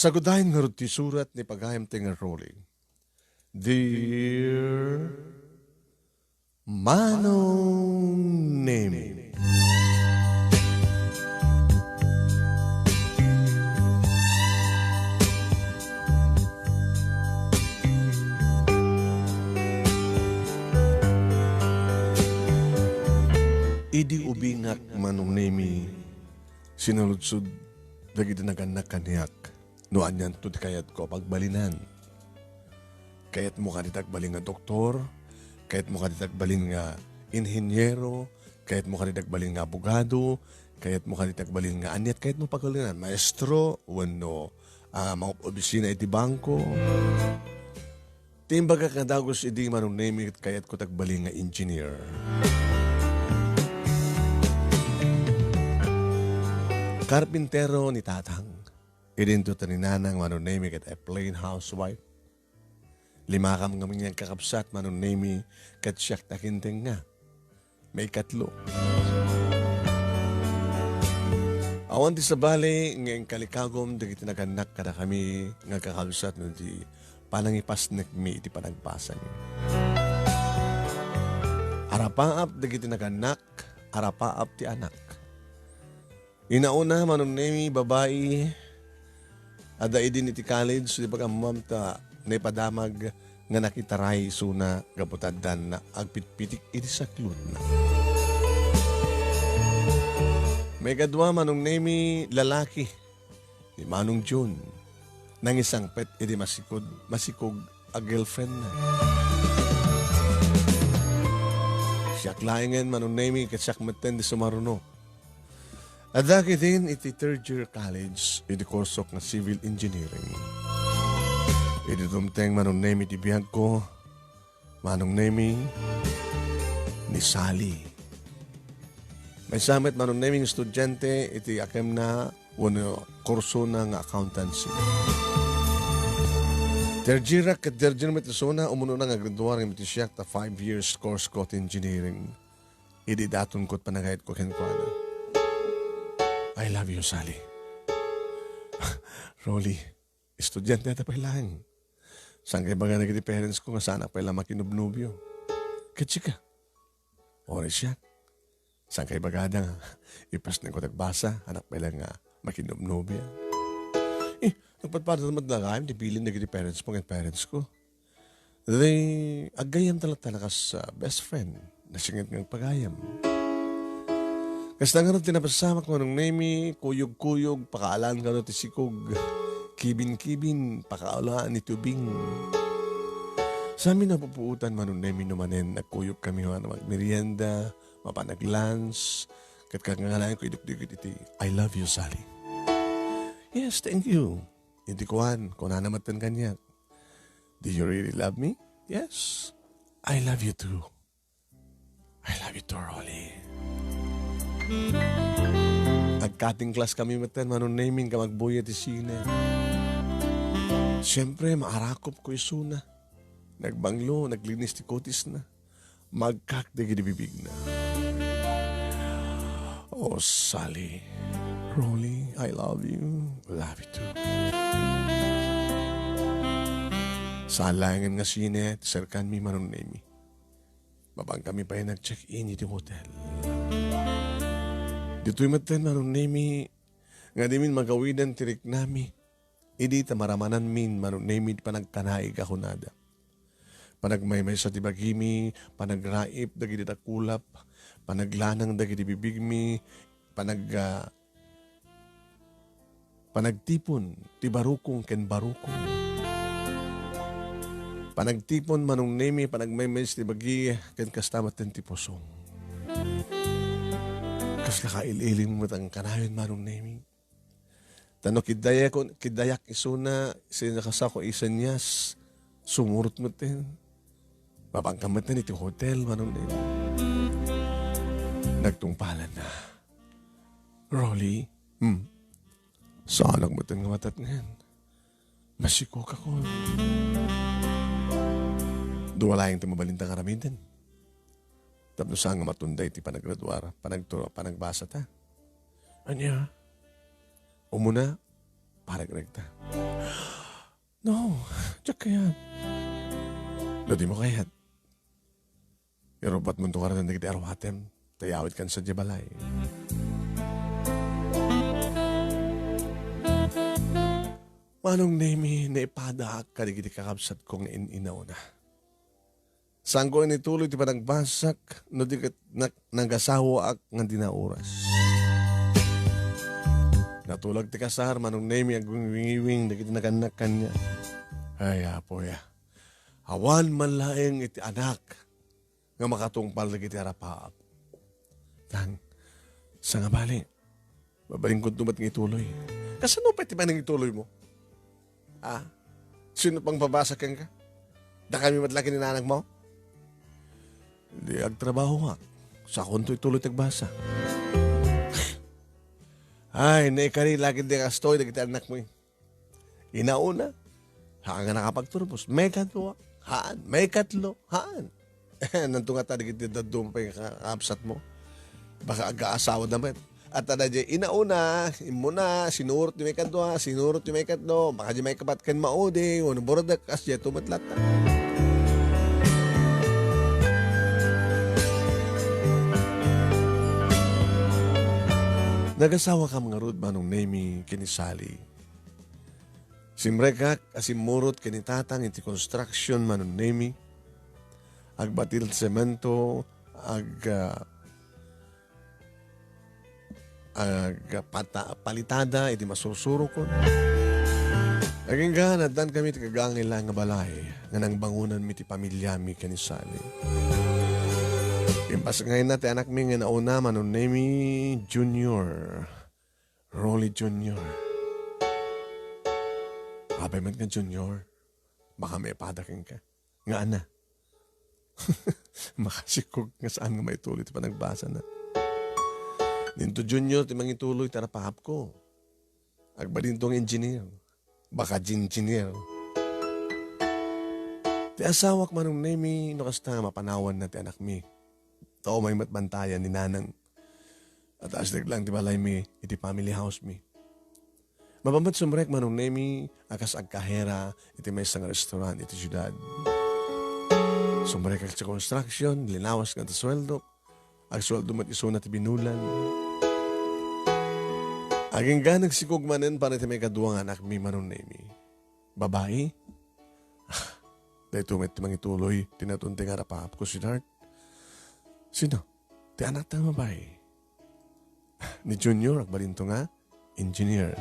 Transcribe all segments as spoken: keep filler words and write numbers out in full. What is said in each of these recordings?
Sagudayen ngarud ti surat ni pagayamtayo nga Rolly. Dear Manong Nemi. Idi ubingak, Manong Nemi, sinaludsod dagiti nagannak kaniak no anianto ti kayatko a pagbalinan. Kayatmo kadi ti agbalin nga doktor? Kayatmo kadi ti agbalin nga inheniero? Kayatmo kadi ti agbalin nga abogado? Kayatmo kadi ti agbalin nga aniat kayatmo pagbalinan? Maestro wenno, ah, mangob-obisina iti bangko? Ti imbagak nga dagus idi, Manong Nemi, ket kayatko ti agbalin nga engineer. Karpintero ni tatang. Idinto ti ni nanang, Manong Nemi, ket a plain housewife. Limakam ngamin nga agkakabsat, Manong Nemi, ket siak ti akintengnga. Maikatlo. Awan ti sabali nga inkalikagum dagiti nagannak kadakami nga agkakabsat no di panangipasnekmi iti panagbasami. Arapaap dagiti nagannak, arapaap ti anak. Inauna, Manong Nemi, babai, adda idin iti college, di pag-ammom ta naipadamag nga nakitaray isuna gapu ta addan agpitpitik iti saklonna. Maikadua, Manong Nemi, lalaki, ni Manong Jun, nangisangpet iti masikog, masikog a girlfriendna. Siak laengen, Manong Nemi, ket siak metten ti sumaruno. Adda ketdin iti third year college iti kursok nga civil engineering. Idi dumteng, Manong Nemi, ti biagko, Manong Nemi, ni Sally. Maysa met, Manong Nemi, nga estudiante iti akemna wenno kursona nga accountancy. Third year ket third year met isuna, umunona nga graduar ngem iti siak ta five years course ko ti engineering. Idi daton ko ti panagayatko kenkuana. I love you, Sally. Rolly, estudiante ta pay laeng. Saan ka ibagada iti parents ko nga saanak pay la makinobnobio? Ket sika? Uray siak. Saan ka ibagada nga ipasnek ko ti agbasa, anak pay la nga makinobnobia? Eh, nagpadpada met la gayam ti bilin dagiti parents mo ken parents ko. Di, aggayyemta latta kas, ah, best friend. Nasinget nga agpagayam. Kasta ngarud ti napasamak, Manong Nemi, kuyog-kuyog, pakaalan kano ti sikog. Kibin-kibin, pakaalaan ni tubing. Sami napupuotan, Manong Nemi, no manen nagkuyog kami nga magmerienda, mapan ag-lunch, ket kangalayan ko idukdukit iti, "I love you, Sally." "Yes, thank you." Iti kuan, kunana metten kaniak, "Do you really love me?" "Yes, I love you too. I love you too, Rolly." Nag-cutting class kami metten, Manong Nemi, ngem agbuya ti sine. Siempre, maarakop ko isuna. Nagbanglo, naglinis ti kutisna. Magkak dagiti bibigna. Oh, Sally. Rolly, I love you. Love you too. Saan laengen nga sine ti serkanmi, Manong Nemi. Mapan kami pay nag-check-in iti hotel. Ditoy metten, Manong Nemi, nga dimin magawiden ti riknami. Idi ta maramananmin, Manong Nemi, ti panagkanaig a kunada. Panagmaymaysa ti bagimi, panagraip dagiti dakulap, panaglanang dagiti bibigmi, panag-, ah, panagtipon ti barukong ken barukong. Panagtipon, Manong Nemi, panagmaymaysa ti bagi, ken kasta metten ti pusong. Kasla kail-ilim met ang kanayon, Manong Nemi. Ta no kiddayak, kiddayak isuna, sinakasako isenias, sumurot metten. Mapan ka metten iti hotel, Manong Nemo. Nagtungpalan na. Rolly? Hmm. Saanak metten nga matatngen. Masikog ako. Dua laeng ti mabalinta nga aramiden. Tapno saan nga matunda iti panagraduar, panagturo, panagbasa ta. Ania? Umuna, paragregta. No, diak kayat. No dimo kayat, irupatmonto kaniak dagiti aruatem, ta iyawidkan sadiay balay. Manong Nemi, naipadaak kadagiti kakabsatko nga in-inauna. Saanko inituloy ti panagbasak no di ket nak-, nagasawaak nga di naoras. Natulag ti kasar, Manong Nemi, agwingwingiwing dagiti nagannak kaniak. Ay, Apo, ya. Awan man laeng iti anak nga makatungpal dagiti arapaap. Tan, sangabali, mabalinkonto met nga ituloy. Kasano pay ti panangituloymo? Ah, sino pang babasa kenka? Dakami met la ken ni nanangmo? Di agtrabahoak. Sakonto ituloy ti agbasa. Ay, naikari la ket di kastoy dagiti annakmo. Inauna, haan nga nakapagturbos. Maikadua, haan. Maikatlo, haan. Nanto nga ta dagiti dadduma pay nga kakabsatmo. Baka agkaasawa da met. At tada di inauna, immuna, sinurot ti maikadua, sinurot ti maikatlo, baka di maikapat ken maudi, wenno burdek, kasdiay met latta. Nagasawakam ngarud, Manong Nemi, ken ni Sally. Simrekak a simmurot ken ni Tatang iti construction, Manong Nemi. Agbatil semento, ag-, ah, agpata-, palitada iti masursurokon. Agingga, naaddankami iti kagangay laeng nga balay nga nangbangonanmi ti pamiliami ken ni Sally. Impasngayna ti anakmi nga nauna, Manong Nemi Junior. Rolly Junior. Apay met nga Junior, baka maipada kenka. Nga ana? Makasikog nga saan nga maituloy ti panagbasana. Dinto Junior ti mangituloy ti arapaapko. Agbalinto nga engineer. Baka engineer. Ti asawak, Manong Nemi, no kasta nga mapanawanna ti anakmi. Ta umay met bantayan ni Nanang. Ataasdek lang ti balaymi iti family house mi. Mapammet sumrek, Manong Nemi, a kas agkahera iti maysa nga restaurant iti siudad. Sumrekak sa construction, linawas nga ti sueldok. Agsueldo met isuna ti binulan. Agingga, nagsikog manen para iti maikadua nga anakmi, Manong Nemi. Babai? Daytoy met ti mangituloy ti natunting arapaapko, sweetheart. Sino? Ti anakta nga babai. Ni Junior, agbalinto nga engineer.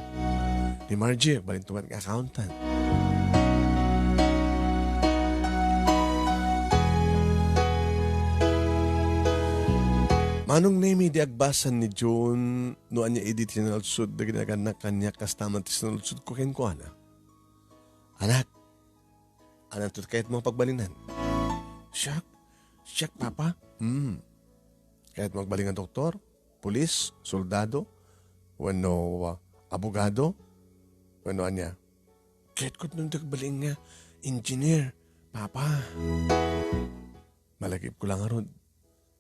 Ni Margie, agbalinto nga accountant. Manong Nemi, di agbasan ni Jun no ania idi ti sinalsod dagiti nagannak kaniak kasta met ti sinalsodko kenkuana. Anak, ananto ti kayatmo a pagbalinan? Siak? Siak, Papa? Hmm. Kayatmo agbalin nga doktor? Pulis? Soldado? Wenno, ah, abogado? Wenno ania? Kayatko ti agbalin nga engineer, Papa. Malagipko la ngarud.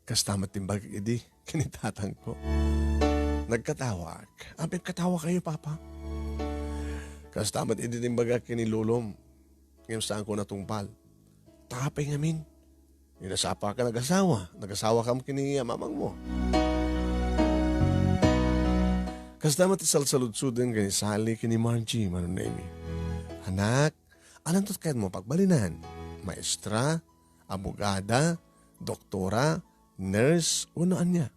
Kasta met ti imbagak idi ken ni tatangko. Nagkatawak. Apay agkatawakayo, Papa? Kasta met idi ti imbagak ken ni lolom. Ngem saanko natungpal. Ta apay ngamin? Inasapa ka nagasawa. Nagasawakam ken ni amamangmo. Kasta met ti salsaludsoden ken ni Sally ken ni Margie, Manong Nemi. Anak, ananto ti kayatmo pagbalinan? Maestra? Abogada, doktora, nurse, wenno ania?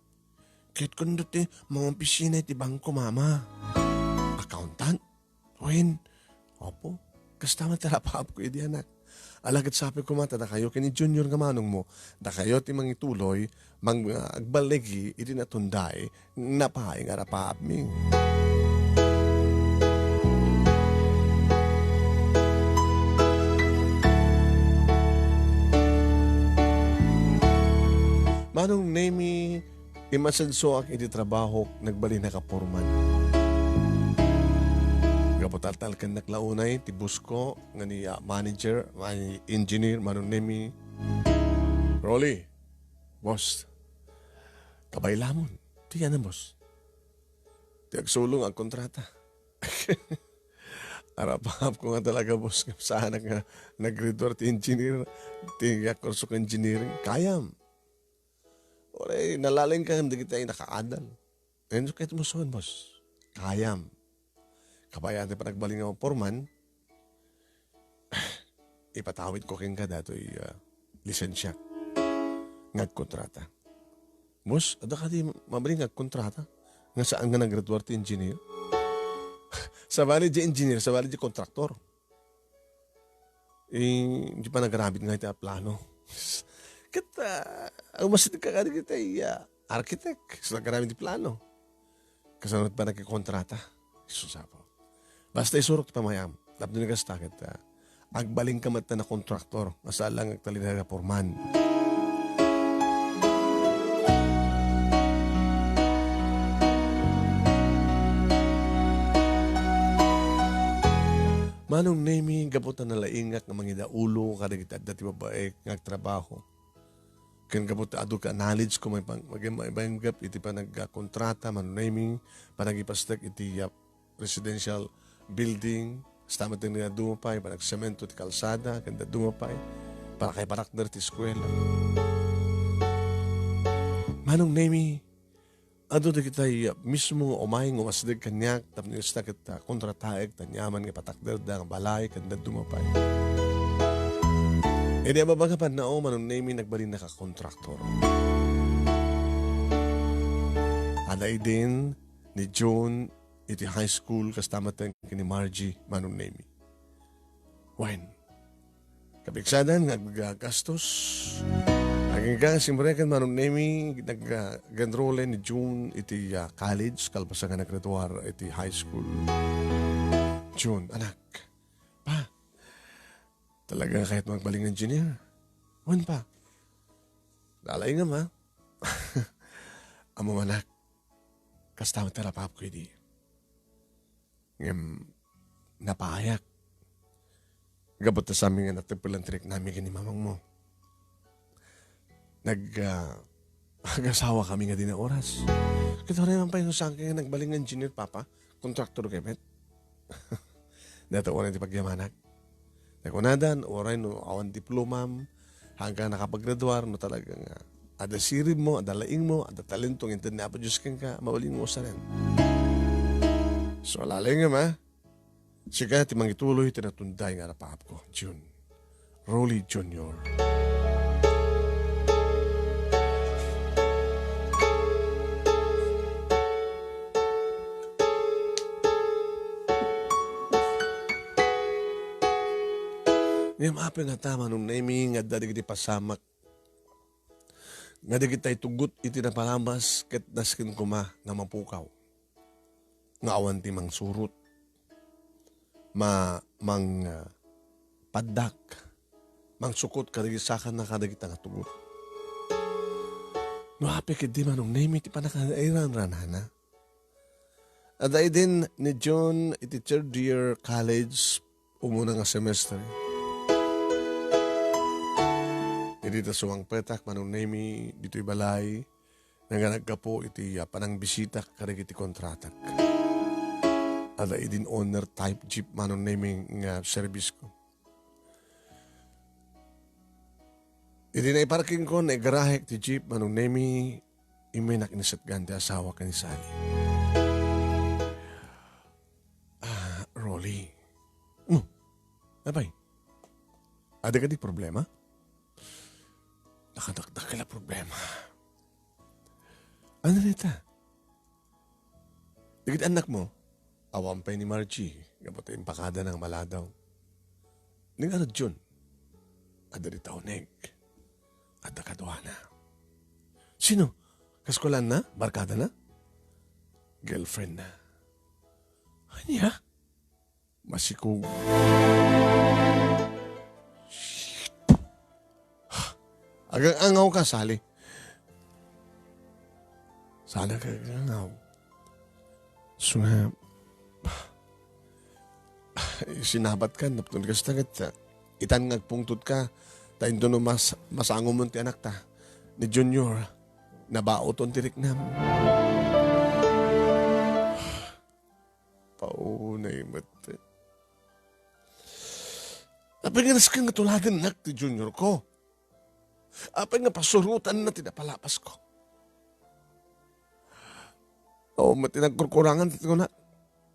Ket kuno ti mangopisina iti bangko, Mama. Accountant? Wen, Apo, kasta met ti arapaapko idi, anak. Ala ket sapay koma ta dakayo ken ni Junior nga manongmo, dakayo ti mangituloy, mang-, agballigi iti natunday, napaay nga arapaapmi. Manong Nemi, imasensoak iti trabahok, nagbalinnak a foreman. Gapu ta taltalkennak la unay ti boss ko nga ni, ah, manager, ni engineer, Manong Nemi. Rolly, boss, kabaylamon. Ti ania, boss? Ti agsulong, agkontrata. Arapapko nga talaga, boss, nga saanak nga naggraduar ti engineer, ti kurso ken engineering. Kayam. Uray, nalaing ka dagiti nakaadal. Ngayon, kahit mo son, boss, kayam. Kabayan ti panagbalin nga foreman, ipatawid ko kenka datoy, ah, lisensiak nga agkontrata. Boss, adda kadi mabalin nga agkontrata nga saan nga naggraduar ti engineer? Sabali di engineer, sabali di kontraktor. Eh, di pa nagaramid nga iti a plano. Ket, ah, umasideg ka kadi iti, ah, architect. So, nagaramid ti plano. Kasano pa nagkikontrata? Jesus, Apo. Basta isurok ti pamayam. Tapno ni kasta ket, ah, agbalinka met ta nga kontraktor. Nga saan lang agtalinaed nga foreman. Manong Nemi, gapu ta nalaingak nga mangidaulo kadagiti adda ti babaek nga agtrabaho. Ken gapu ta adu ka knowledge ko, may pang-, may, may, may gap iti panagkontrata, Manong Nemi, panagipastek iti, ah, residential building, kasta met ti dadduma pay, panagsemento ti kalsada, ken dadduma pay, para kay parakder ti eskuela. Manong Nemi, adu dagitay mismo nga umay nga umasideg kaniak tapno kasta ket, ah, kontrataek ta aniaman nga patakderda nga balay ken dadduma pay. Idi ababaga pannao, Manong Nemi, nagbalinnak a kontraktor. Ada idin ni June iti high school, kasta met ken ni Margie, Manong Nemi. Wen, kapigsadan nga aggastos. Agingga, siyempre, ken Manong Nemi, nag-, ah, nag-enroll ni June iti, ah, college, kalpasan nga naggraduar iti high school. June, anak. Pa, talaga nga kayat mo agbalin nga engineer? Wen, pa. Nalaingam, ha? Ammom, anak. Kasta met ti arapapko idi. Ngem, napahayak. Gapu ta saan mi nga natepel ti riknami ken ni mamangmo. Nag-, ah, agasawa kami nga di na oras. Ket uray man pay no saan kay nga nagbalin nga engineer, Papa? Kontraktor kay met. Dayta uray ti pagyamanak. Nakunadan, uray no awan diplomam, haanka nakapaggraduar, no talaga nga adda siribmo, adda laingmo, adda talento nga inted ni Apo Dios kenka, mabalin nga usaren. So, laingam, ha? Sika ti mangituloy ti natunday nga arapapko, June. Rolly Junior. Ngem apay ngata, Manong Nemi, nga adda dagiti pasamak nga dagitay tugot iti napalabas ket nasken koma nga mapukaw, nga awan ti mangsurot, ma-, mang-, ah, paddak, mangsukot kadagiti sakanna kadagita nga tugot. No apay ketdi, Manong Nemi, ti pannakairanranana? Adda idin ni June iti third year college, umuna nga semestre. Idi ta sumangpetak, Manong Nemi, ditoy balay, nga naggapu iti, ah, panangbisitak kadagiti kontratak. Adda idin owner type jeep, Manong Nemi, nga service ko. Idi naiparkingko, naigarahek ti jeep, Manong Nemi, immaynak inisetgan ti asawa ken ni Sally. Ah, Rolly. Hmm. Apay? Adda kadi problema? Nakadakdakkel a problema. Ano dayta? Dagiti annakmo, awan pay ni Margie, gapu ta impakadana nga maladaw. Ni ngarud, June, adda dita uneg. Adda kaduana. Sino? Kaskolanna? Barkadana? Girlfriendna. Ania? Masikog. Shit. Agang-angawka, Sally. Saan ka agang-angaw? Isu nga, sinabatkan, napno kasta ket, ah, itan nga agpungtodka, ta intono mas-, masangomon ti anakta. Ni Junior, nabaoton ti riknam. Paunay met. Apay nga nasken nga tuladennak ti junior ko? Apay nga pasurotanna ti napalapasko? Awan met ti nagkurkurangan ti kunak.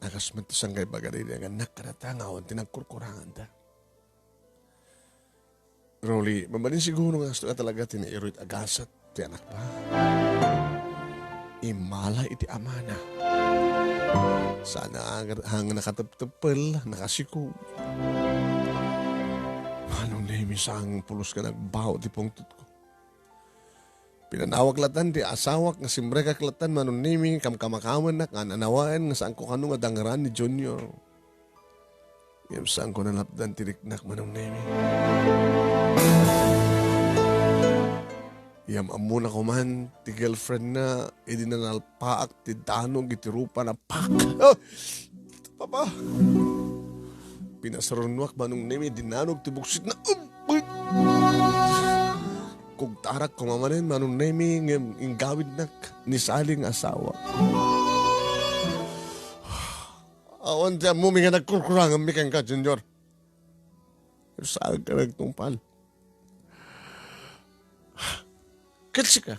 Nagasman ti sangkaibaga daydi nga annak kadata nga awan ti nagkurkuranganta. Rolly, mabalin siguro nga kastoy a talaga ti nairuy a gasat ti anakpa. Immala iti amana. Saan a nga, nga nakatepteppel, nakasikog. Manong Nemi, saan pulos nga nagbao ti pungtotko. Pinanawak latan ti asawak nga simrekak latan, Manong Nemi, kamkamakamenak nga nanawaen nga saanko kano nga dangeran ni Junior. Ngem saanko nalapdan ti riknak, Manong Nemi. Ngem ammona koman ti girlfriendna idi nanalpaak ti danog iti rupana. Pak! Ah! Papa! Pinasarunnoak, Manong Nemi, idi nanog ti buksitna. Um! Kugtarak koma manen, Manong Nemi, ngem inggawidnak ni Sally nga asawa. Awan ti ammom nga nagkurkuranganmi kenka, Junior. Pero saan ka nagtungpal? Ket sika,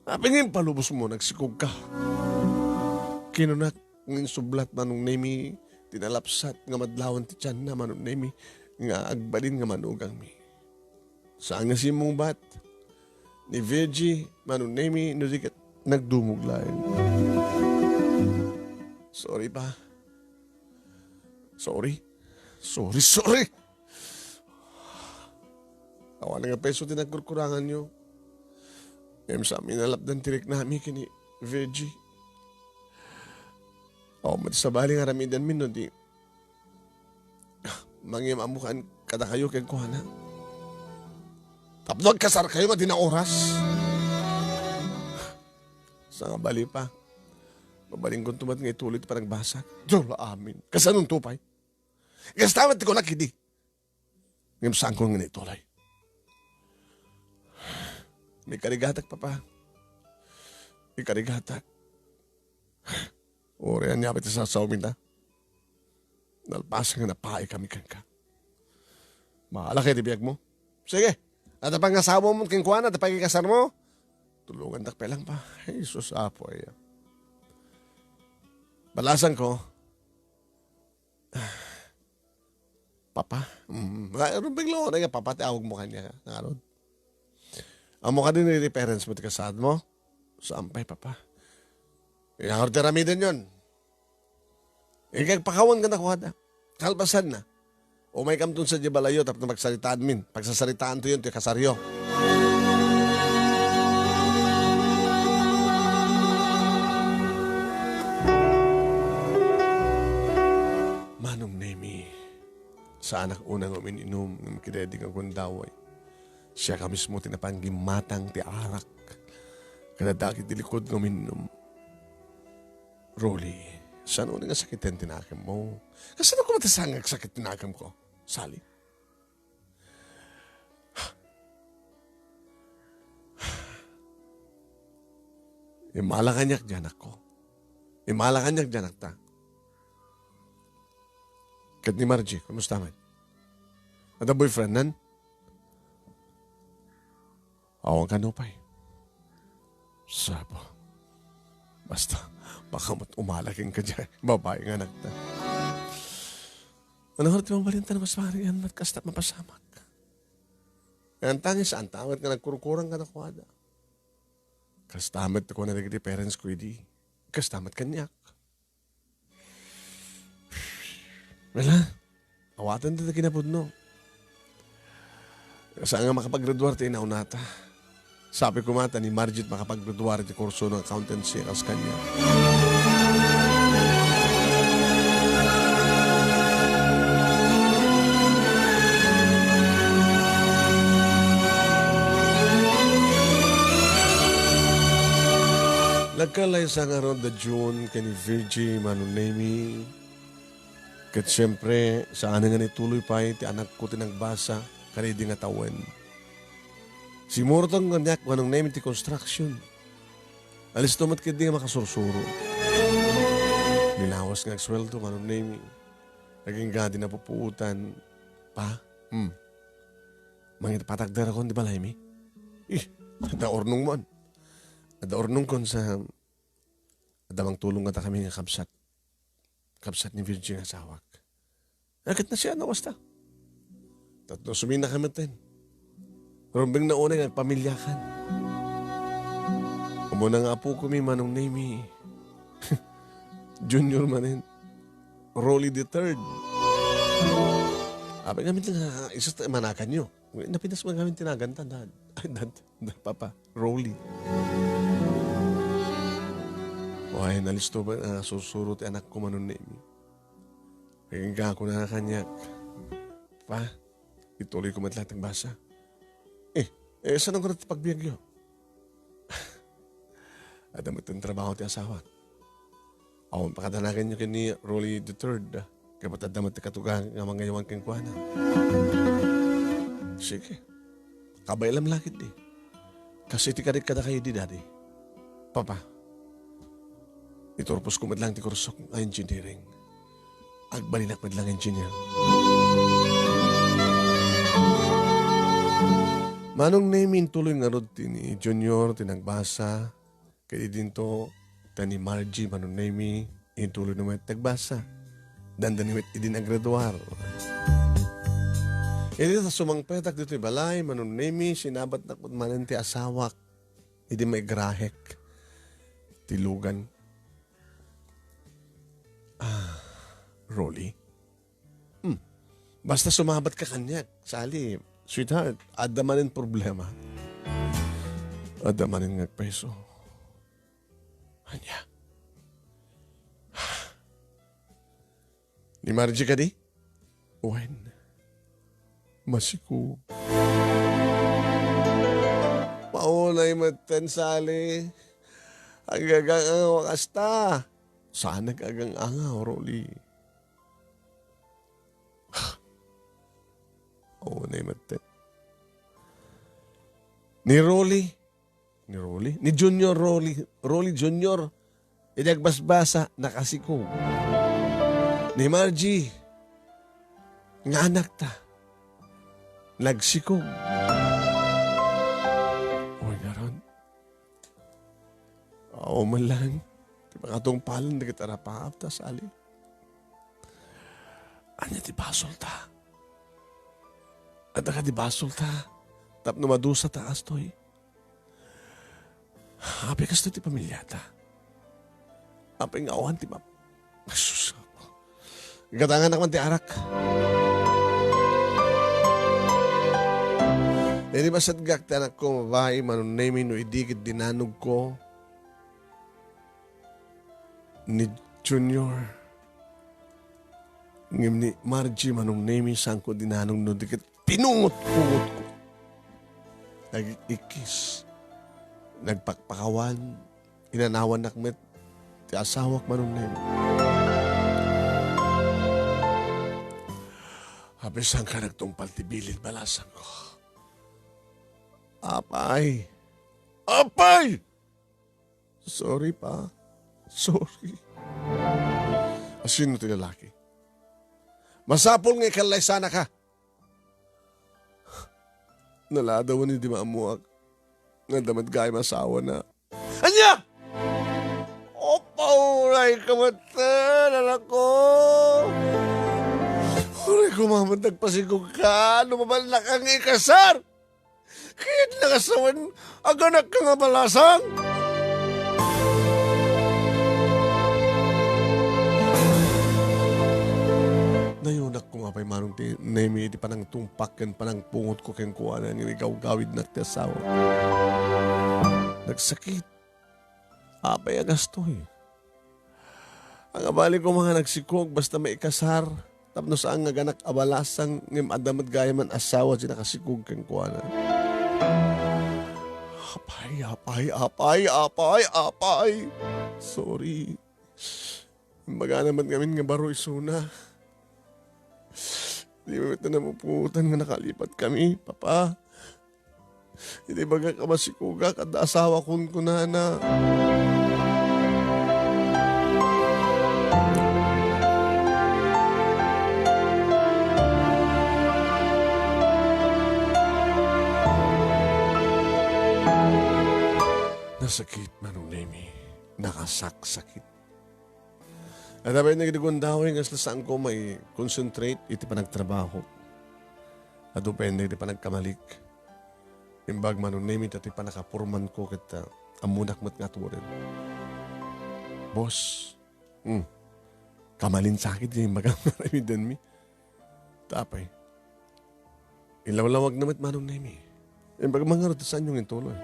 apay nga impalubosmo, nagsikogka? Kinunak nga insublat, Manong Nemi, ti nalapsat nga madlawan ti tianna, Manong Nemi, nga agbalin nga manugangmi. Saan nga simmungbat ni Virgie, Manong Nemi, no di ket nagdumog laeng. Sorry, Pa. Sorry. Sorry, sorry. Awan nga peso ti nagkurkuranganyo. Ngem saanmi nalapdan ti riknami ken ni Virgie. Awan met sabali nga aramidenmi no di mangimammokan kadakayo kenkuana. Tapno agkasarkayo nga di na oras. Sangabali, Pa. Mabalinkonto met nga ituloy ti panagbasa. Dios, amin. Kasanonto pay? Kasta met ti kunak idi. Ngem saanko nga ituloy. Ikarigatak, Papa. Ikarigatak. Uray ania pay ti sasaomi ta. Nalpasen nga napaay kami kenka. Bahala ka iti biagmo. Sige, adda pangasawam kenkuana, adda pay ikasarmo. Tulongandak pay lang, Pa. Ay, sus, Apo, aya. Balasanko, Papa. Mm. Nga, Rumbeng Lore nga papa ti awagmo kaniak, ngarud. Ammo kadi ni reference mo ti kasaadmo? Saan pay, Papa. Inangar ti aramidenyon. Ikagpakawan kadakuada. Kalpasanna, umaykamton sadiay balayyo tapno pagsaritaanmin. Pagsasaritaantoyon ti kasaryo. Manong Nemi, saanak unay nga umin-inum ngem ket daydi nga gundaway, siak a mismo ti napanggimatang ti arak kadagiti likud nga uminum. Rolly, saan unay nga sakiten ti nakemmo? Kasano koma ti saan nga agsakit ti nakemko, Sally? Immala kaniak ti anakko. Immala kaniak ti anakta. Ket ni Margie, kumusta man? Adda boyfriendnan? Awan kano pay. Sabo. Basta, baka met umala kenka diay babai nga anakta. Ano nga ti mabalinta, Mas Marian, met kasta mapasamak? Ngem tangis, saanta met nga nagkurkurang kadakuada. Kasta met ti kuna dagiti parents ko idi. Kasta met kaniak. Wala. Awaten ti kinapudno. Saan nga makapagraduar ti inaunata. Sapay koma ta ni Margie ti makapagraduar iti kurso nga accountancy a kas kaniak. Nagkalaysa ngarud da June ken ni Virgie, Manong Nemi. Ket siempre, saan nga naituloy pay ti anakko ti nagbasa kadaydi nga tawen. Simmurotko kaniak, Manong Nemi, ti construction. Alisto met ketdi nga makasursuro. Ni lawas nga agsueldo, Manong Nemi. Agingga ti napupuotan. Pa, hmm. Mangipatagder akon di balaymi. Ih, adda urnongmon. Adda urnongkon sa, adda mangtulong kadakami nga kabsat. Kabsat ni Virgie nga asawak. Ket nasayaat no kasta. Tapno suminna kami ten. Rumbeng na unay nga agpamiliakan. Umuna nga apokomi, Manong Nemy. Junior manen. Rolly the third. Apay ngamin nga isu ti managanyo. Napinas man ngamin ti naganta, Dad. Ay, Dad. Dad, Papa. Rolly. Wen, nalisto ba, ah, sursuro ti anakko, Manong Nemy. Kaya kunana kaniak, Pa, ituloyko met laeng ti agbasa. Eh, eh, saan nga ti pagbiagyo? Adda met ti trabaho ti asawak. Awan pakadanaganyo ken ni Rolly the third, ah. Ket adda met ti katugakan nga mangaywan kenkuana. Sige. Kabaylam la ketdi. Kas iti karik kadakayo idi, Daddy. Papa, iturposko met laeng ti kursok nga engineering. Agbalinak met laeng engineer. Manong Nemy, intuloy ngarud ti ni Junior ti nagbasa. Ket idinto, ta ni Margie, Manong Nemy, intuloy na met ti agbasa. Dandani met idi naggraduar. Idi ta sumangpetak ditoy balay, Manong Nemy, sinabatnak met manen ti asawak. Idi maigrahek ti lugan. Ah, Rolly? Hmm. Basta sumabatka kaniak, Sally, sweetheart, adda manen problema. Adda manen nga agpayso. Ania? Ni Margie kadi? Wen. Masikog. Maunay metten, Sally. Aggagang-angaw a kasta. Saan nag-agang-angaw, Rolly? Maunay metten. Ni Rolly, ni Rolly, ni Junior Rolly, Rolly Junior, idi agbasbasa, nakasikog. Ni Margie, nga anakta, nagsikog. Uy, ngarud, awan man laeng ti makatungpalan dagiti arapaapta, Sally. Ania ti basolta? Adda kadi basolta tapno madusata kastoy? Apay kastoy ti pamiliata? Apay nga awan ti map-, Asus, Apo. Gatanganak man ti arak. Idi masadgak ti anakko nga babai, Manong Nemy, no idi ket dinanogko ni Junior. Ngem ni Margie, Manong Nemy, saanko dinanog no di ket pinungot-pungotko. Nag-ikkis, nagpakpakawan, inanawannak met ti asawak, Manong Nemy. Apay, saanka nagtungpal ti bilin balasangko? Apay! Apay! Sorry, Pa. Sorry. Asino ti lalaki? Masapul nga ikallaysanaka. Naladawen idi maammuak nga adda met gayam asawana. Ania? O, pauray ka met, anakko. Uray koma met nagpasikog ka no mabalin ka nga ikasar. Ket nakasawen, aganakka nga balasang. Nayunak koma pay, Manong Nemy, iti panangtungpak ken panangpungotko kenkuana ngem igawgawidnak ti asawa. Nagsakit. Apay a gastoy? Agabali koma nga nagsikog basta maikasar, tapno saan nga aganak a balasang ngem adda met gayam asawa ti nakasikog kenkuana. Apay, apay, apay, apay, apay. Sorry. Imbagana met ngamin nga baro isuna. Di met napupuotan nga nakalipatkami, Papa. Iti bagak a masikogak, adda asawakon, kunana. Sakit, Manong Nemi. Nakasaksakit. Adda pay dagiti gundaway nga saanko mai-concentrate iti panagtrabaho. Adu pay dagiti panagkamalik. Imbag, Manong Nemi, ta ti pannakapormanko ket, ah, ammonak met nga aturen. Boss, hmm, kamalinsakit ti imbag nga aramidenmi. Ta apay, ilawlawagna met, Manong Nemi. Imbag man ngarud ti saanyo nga intuloy.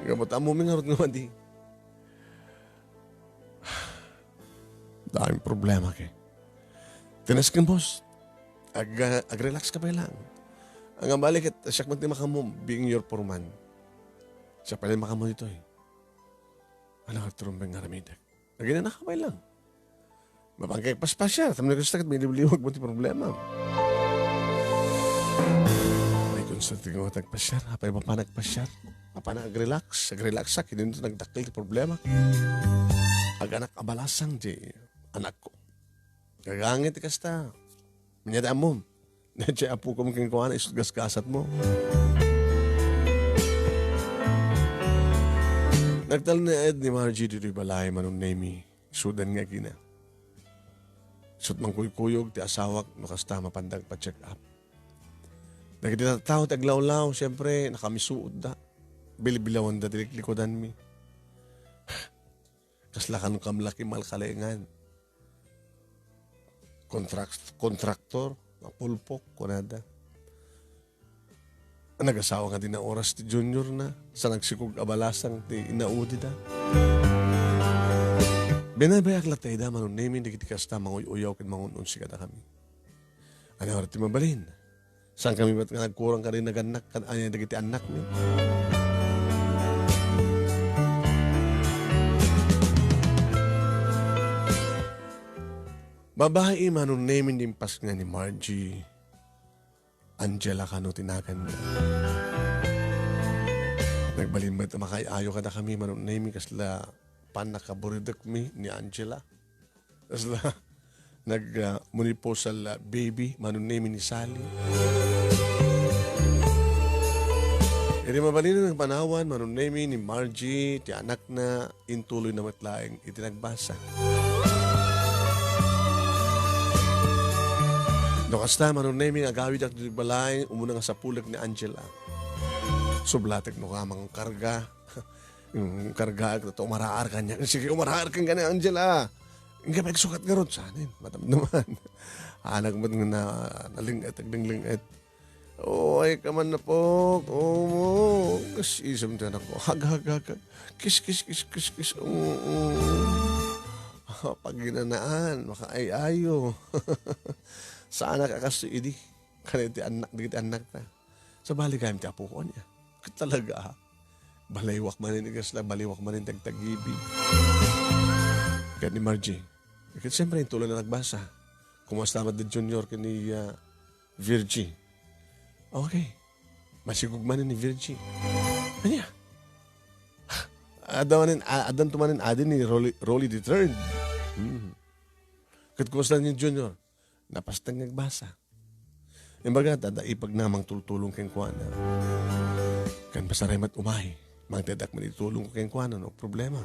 Gapu ta ammomi ngarud nga madi. Daming problema, ke. Ti nasken, boss. Ag-, ag-relax ka pay lang. Ania bali ket siak met ti makaammo being your foreman. Siak pay lang makaammo ditoy. Ania ti rumbeng nga aramidek? Aginana ka pay lang. Mapan ka agpaspasiar, tapno kasta ket mailiwliwag met ti problema. Mai-concentrate nga agpaspasiar, apay mapan agpaspasiar? Mapan ag-relax, ag-relax ak, ket dinto nagdakkel ti problema. Aganak a balasang ti anakko. Gagangay ti kasta. Ania ti ammom? Daydiay apokom kenkuana, isu't gasgasatmo. Nagtalnaed ni Margie ditoy balay, Manong Nemi. Isudan nga agina. Isu't mangkuykuyog ti asawak no kasta mapanda agpa-check up. Dagiti tattao ti aglawlaw, siempre, nakamisuotda. Bilbilawanda ti liklikudanmi. Kasla kano kamlaki malkalengan. Contract-, contractor, mapulpok, kunada. Nagasawa nga di na oras ti junior na, sa nagsikog a balasang ti inaudida. Binabayak latta ida, Manong Nemi, dagiti kasta manguy-uyaw ken mangun-unsi kadakami. Ania ti mabalin? Saan kami met nga nagkurang kadi nagannak kan ania dagiti annakmi? Babai, Manong Nemi, ti impasnga ni Margie. Angela kano ti naganna. Nagbalin met a makaay-ayo kadakami, Manong Nemi, kasla pannakaburidekmi ni Angela. Kasla nag, ah, menopausal a baby, Manong Nemi, ni Sally. Iti mabalin a panawan, Manong Nemi, ni Margie, ti anakna, intuloyna met laeng iti nagbasa. No kasta, Manong Nemi, nga agawidak ditoy balay, umuna nga sapulek ni Angela. Sublatek no ka mangkarga. Mm, kargaak ta umaraar kaniak. Sige, umaraar kenka ni Angela. Inka pay agsukat ngarud, sanen, madamdaman. Anak met nga na, naling-et, agling-ling-et. "O, ay ka man, apok. O, kas-isem ti anakko. Hag, hag, hag, hag. Kis, kis, kis, kis, kis. O, o." Ah, paginanaan, makaay-ayo. Saanak a kastoy idi. Kadagiti annak, dagiti annakta. Sabali gayam ti apok, ania? Ket talaga, ah. Baliwak manen ti kasla, baliwak manen ti agtagibi. Ket ni Margie. Ket siyempre, intuloyna nagbasa. Kumusta met ni Junior ken ni, ah, Virgie? Okay. Masikog manen ni Virgie. Ania? Adda manen, a-, addanto manen adi ni Rolly, Rolly the third. Hmm. Ket kumusta ni Junior? Napasteng nga agbasa. Imbagada, adda ipagna a mangtultulong kenkuana. Ken pasaray met umay, mangtedak met iti tulongko kenkuana no problema.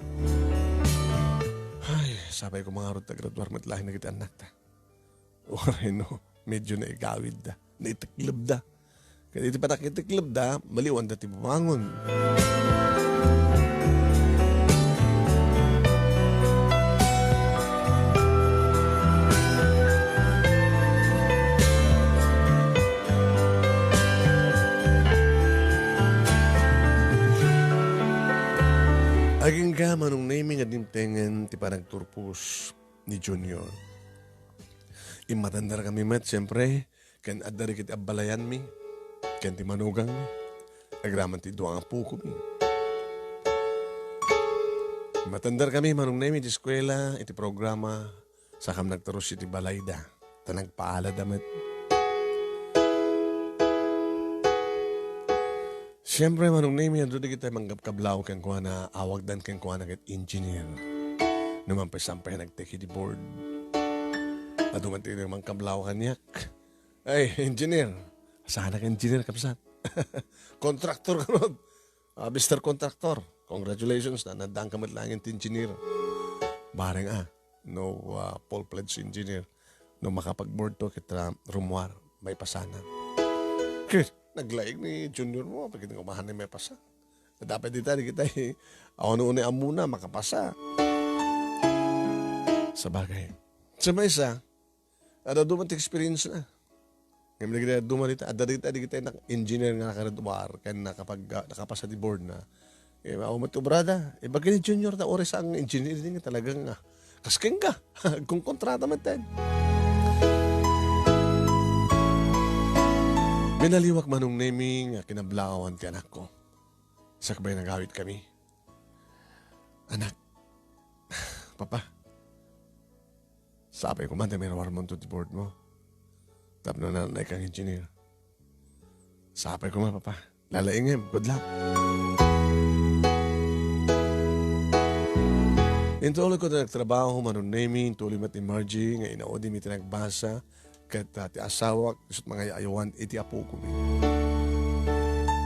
Ay, sapay koma ngarud ta graduar met laeng dagiti annakta. Uray no, medyo naigawidda, naiteklebda. Ket iti pannakiteklebda, maliwanda ti bumangon. Agingga, Manong Nemy, nga dimtengen ti panagturpos ni Junior. Immatenderkami met, siempre, ken adda dagiti abbalayanmi, ken ti manugangmi, agraman ti dua nga pukomi. Immatenderkami, Manong Nemy, ti eskuela, iti programa, sakam nagturus iti balayda, ta nagpaalada met. Siempre, Manong Nemy, adu dagiti mangkabkablaw kenkuana, awagdan kenkuana ket engineer. Numan pay saan pay nagtake iti board. Adu man ti mangkablaw kaniak. Ay, engineer. Saanak engineer, kabsat? Contractor ka, no? Ah, Mister Contractor. Congratulations, na, naddaanka met laeng ti engineer. Bareng a, no, ah, full-fledged engineer. No makapag-board to, ket, ah, rummuar, maipasana. Ket, naglaing ni junior mo, pagkita nga umahan na maipasa. Dapat dita, di kita, eh, ano-ano ammona, makapasa. Sabagay. Sa maysa, adda duman ti experience na. Ngem dagiti dadduma dita, adda dagiti, dagiti nak-, engineer nga nakagraduar, ken nakapag-, nakapasa ti board na. Eh, mao met ti obrada. Eh, bagay ni junior ta, oras ang engineer din nga talagang, ah, kas kenka. Agkonkontrata met ten. Binaliwak Manong Nemi nga kinablaawan ti anakko. Sakbay nagawid kami. Anak, Papa, sapay koma ta mairuarmonto ti board mo. Tapno nanaykang engineer. Sapay koma, Papa. Lalaingem. Good luck. Intuloy ko ti nagtrabaho, Manong Nemi, intuloy met ni Margie nga inaudimi ti nagbasa, ket, ah, ti asawak, isut' mangay-ayawan iti apokomi.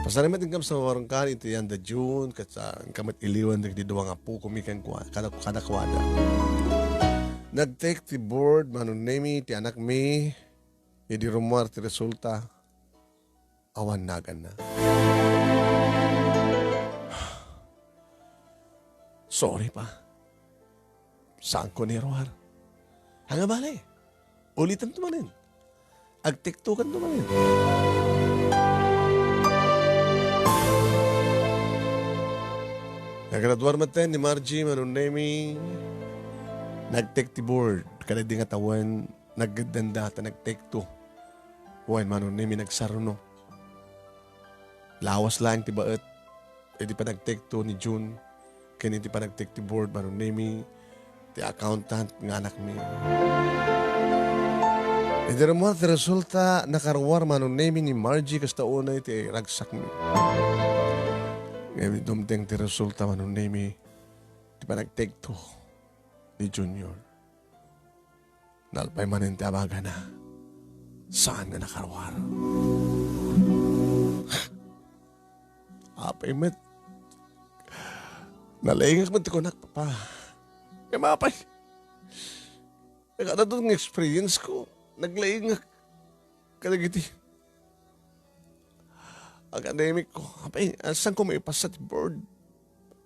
Pasarimet inkam sa warungkan iti yanda June, ket, ah, inkam met iliwan dagiti dua nga apokomi kenkuan-, kada-, kadakuada. Nag-take ti board, Manong Nemi, ti anakmi, idi rummuar ti resulta, awan naganna. Sorry, Pa. Saanko ni ruar. Ania bale? Ulitanto manen. Agtektokanto manen. Nagraduar met ten ni Margie, Manong Nemi. Nag-take ti board. Kadagidi nga tawen, naggeddenda ta nag-take two. Wen, Manong Nemi, nagsaruno. Lawas laeng ti baet iti panagtekto ni June ken iti panagtekto ti board, Manong Nemi, ti accountant nga anakmi. Idi rummuar ti resulta, nakaruar, Manong Nemi, ni Margie kasta unay ti ragsakmi. Ngem idi dumteng ti resulta, Manong Nemi, ti panagtekto ni Junior. Nalpay manen ti abagana. Saan nga nakaruar? Apay met. Nalaingek met ti kunak, Papa. Kay mapay. Nagkadadon nga experience ko. Naglaingek kadagiti academic ko. Apay, ah, saan ko maipasa ti board?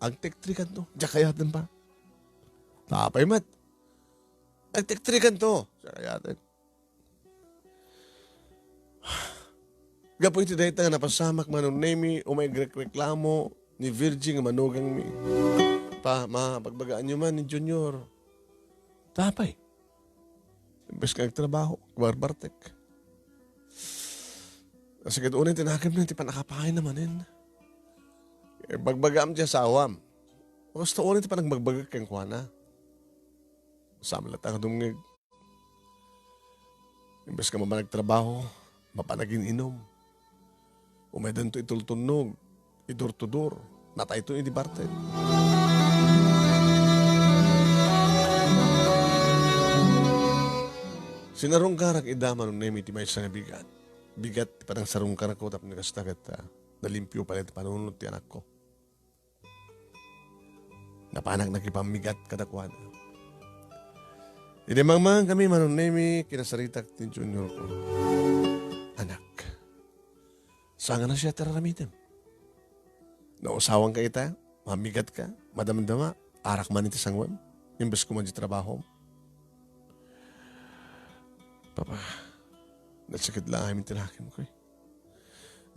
Agtektrikan to. Diak kayaten pa. Apay met. Agtektrikan to. Siya kaya, ate. Gapu iti dayta nga napasamak, Manong Nemi, umay agrekreklamo ni Virgie nga manugangmi. Pa, ma, pagbagaanyo man ni Junior. Tapay. Imbes nga agtrabaho, agbarbartek. Sige, unay ti nakemna ti panakapaay na manen. Eh, bagbagaam ti asawam. Basta unay ti panagbagbagak kenkuana. Saan latta nga dumngeg. Imbes nga mapan agtrabaho, mapan agin-inom. Umaydanto itultunnog, idurtudor, natayto idi bartek. Sinarungkarak ida, Manong Nemi, ti maysa nga bigat. Bigat ti panagsarungkarko tapno kasta ket, ah, nalimpio pay ti panunot ti anakko. Napanak nakipammigat kadakuada. Idi mangmangan kami, Manong Nemi, kinasaritak ti junior ko. Anak, saan nga siya ti ar-aramidem? Nausawanka ita? Mamigat ka? Madamdama? Arak man iti sanguem? Imbes ko man di trabaho? Papa, nasakit lang amin ti lakim ko eh.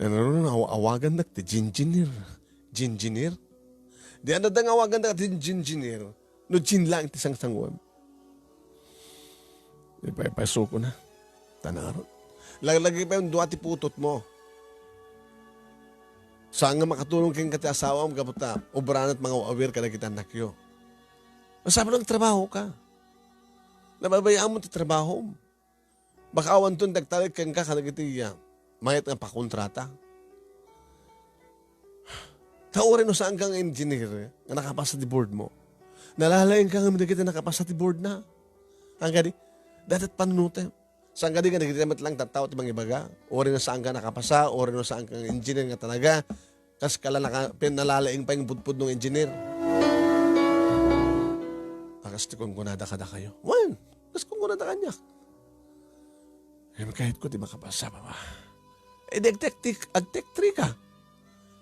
Nanaruna nga aw-, awagandak ti jinjinir. Jinjinir? Di adda nga awagandak ti jinjinir. No jin lang ti sangsanguem. Ipaypayso ko na. Tanaro. Laglagi pa yung dua ti putotmo. Saan nga makatulong kenka ti asawam gapu ta obrana ti mangaw-awir kadagiti annakyo. Masapul nga trabaho ka. Nababayaan mo ti trabaho. Baka awanton ti agtalek kenka kadagiti, ah, mayat nga pakontrata. Ta uray no saanka nga engineer nga nakapasa ti board mo, nalalaingka ngem dagiti nakapasa ti board na. Ang kadi, dapat panunutem. Saan kadi nga dagiti met lang tattao ti mangibaga? Uray no saanka nakapasa, uray no saanka nga engineer nga talaga, Kas kala naka-, pin-, nalalaing pay nga pudpudno nga engineer. A, kas ti kunkunada kadakayo. Wen, kas kunkunada kaniak. Ay, makayatko ti makapasa, Papa. Eh, di agtek-, agtek-, agtek-three ka.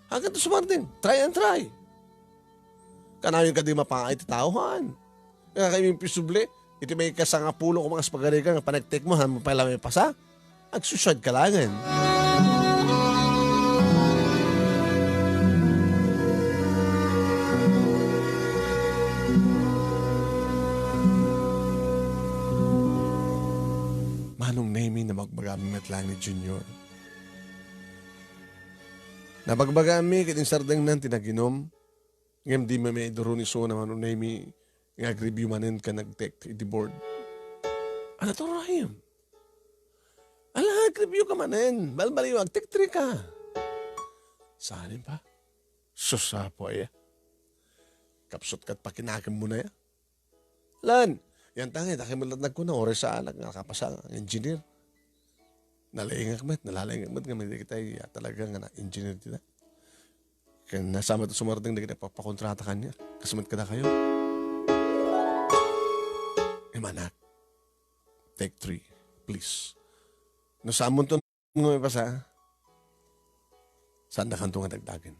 Hanggang to sumardeng, try and try. Kanayon ka di mapaay ti tao, han. Kaya kayo imposible, iti may kasangapulo kung mga spaghetti ka, nga panagtek mo, han, mapailamay pasa. Agsusyad ka langen. Manong Nemi, nabagbagami met laeng ni Junior. Nabagbagami ket insardengnan ti naginum, ngem di maiduro ni Sona, Manong Nemi, nga agreview manen ken nagtek iti board. Ania ti uray? Ala, agreview ka manen. Balbaliw, agtek-three ka. Saan pa? Sus, apo aya. Kapsut ket pakinakem mo na ya. Lan, yan tangi, daki mo latag kuna, oras sa anak nga kapasa nga engineer. Nalaingak met, nalalaingak met nga may kita ya talaga nga na-engineer dita. Ken nasama to sumardeng dagiti nagpapakontrata kaniak. Kas met kadakayo. Imanak, take three, please. No, saan mo to nga may pasa? Saan da kanto nga dagdagen?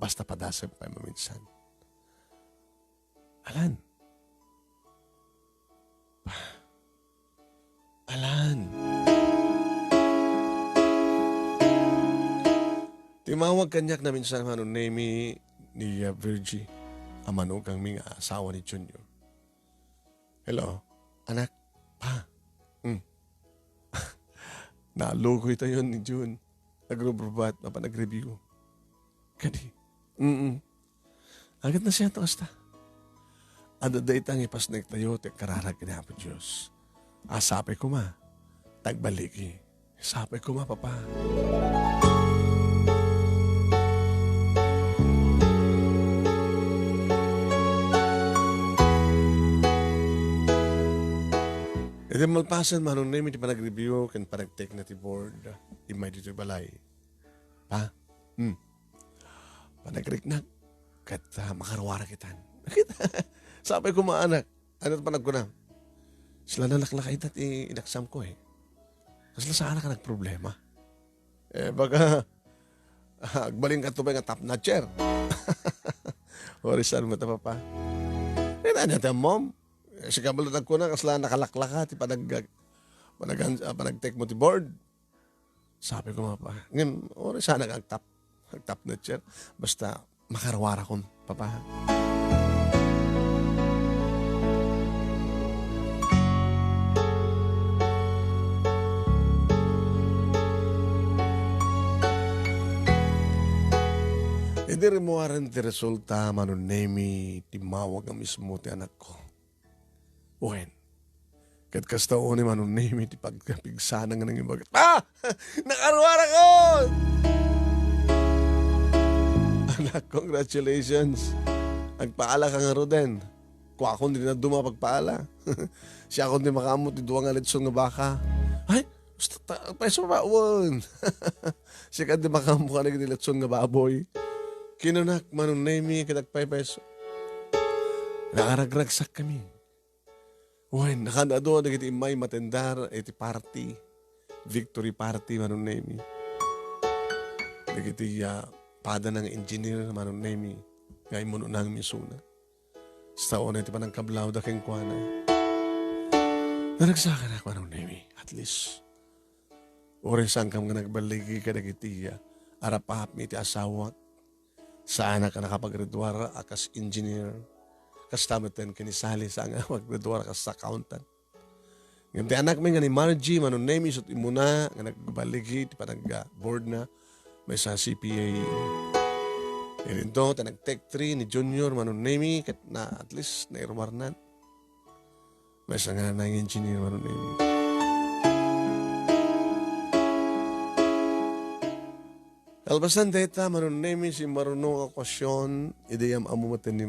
Basta padasem pay maminsan. Alan. Alan. Timawag kaniak naminsan, Manong Nemi, ni, uh, Virgie, a manugangmi nga asawa ni Junior. Hello, anak. Pa. Hmm. Nalukoy tayo ni Jun. Nagrubrubat, mapan nagreview. Kadi. Mm-mm. Agad na siya to kasta. Adda dayta nga ipasnek tayo, ti agkararag ken Apo Dios. A, sapay koma. Tagbaligi. Sapay koma, Papa. Iti malpasen, Manong Nemi, ti panag-review ken panagtekna ti board, immay ditoy balay. Pa? Hmm. Panagriknak. Ket, ah, makaruara kitan. Sapay koma, anak. Ania ti panagkuna? Sila nalaklakayda ti inaksamko, eh. Kasla saanak a nagproblema. Eh, baga, ah, agbalin ka to ba nga top notcher? Oras saan mo ta, Papa? Eh, ania ti ammom? Eh, sika bala nagkuna, kasla nakalaklaka ti panag-, panag-, ah, panagtekmo ti board. Sapay koma, Pa. Ngem, oras saan nga agtap-, agtap notcher. Basta, makaruarakon, Papa. Idi rimmuaren ti resulta, Manong Nemi, timmawag a mismo ti anakko. Wen, ket kasta unay, Manong Nemi, ti pagkapigsana nga nangibaga, "Ah! Nakaruarakon!" Anak, congratulations. Agpaala ka ngaruden. Kuakon ti dadduma a pagpaala. Siakon ti makaammo ti dua nga litson nga baka. Ay, Basta ta-, payso ba? Wen. Sika ti makaammo kadagiti litson nga baboy. Kinunak, Manong Nemi, ket agpaypayso. Naaragragsakkami. Wen, nakaad-adu dagiti immay matendar iti party. Victory party, Manong Nemi. Dagiti, ah, padana nga engineer, Manong Nemi, nga immun-unang misuna. Basta unay ti panangkablawda kenkuana. Naragsakan ako, Manong Nemi, at least. Uray saankam nga nagballigi kadagiti, ah, arap-apmi iti asawak. Saanak a nakapaggraduar a kas engineer. Kasta met ken ni Sally, saan nga paggraduar a kas accountant. Ngem ti anakmi nga ni Margie, Manong Nemi, isut' immuna nga nagballigi ti panagboardna, maysa C P A. Idinto, ta nag-take three ni Junior, Manong Nemi, ket na, at least, nairuarnan. Maysa nga nang-engineer, Manong Nemi. Kalpasan dayta, Manong Nemi, simmaruno nga okasyon, idi am-ammo met ni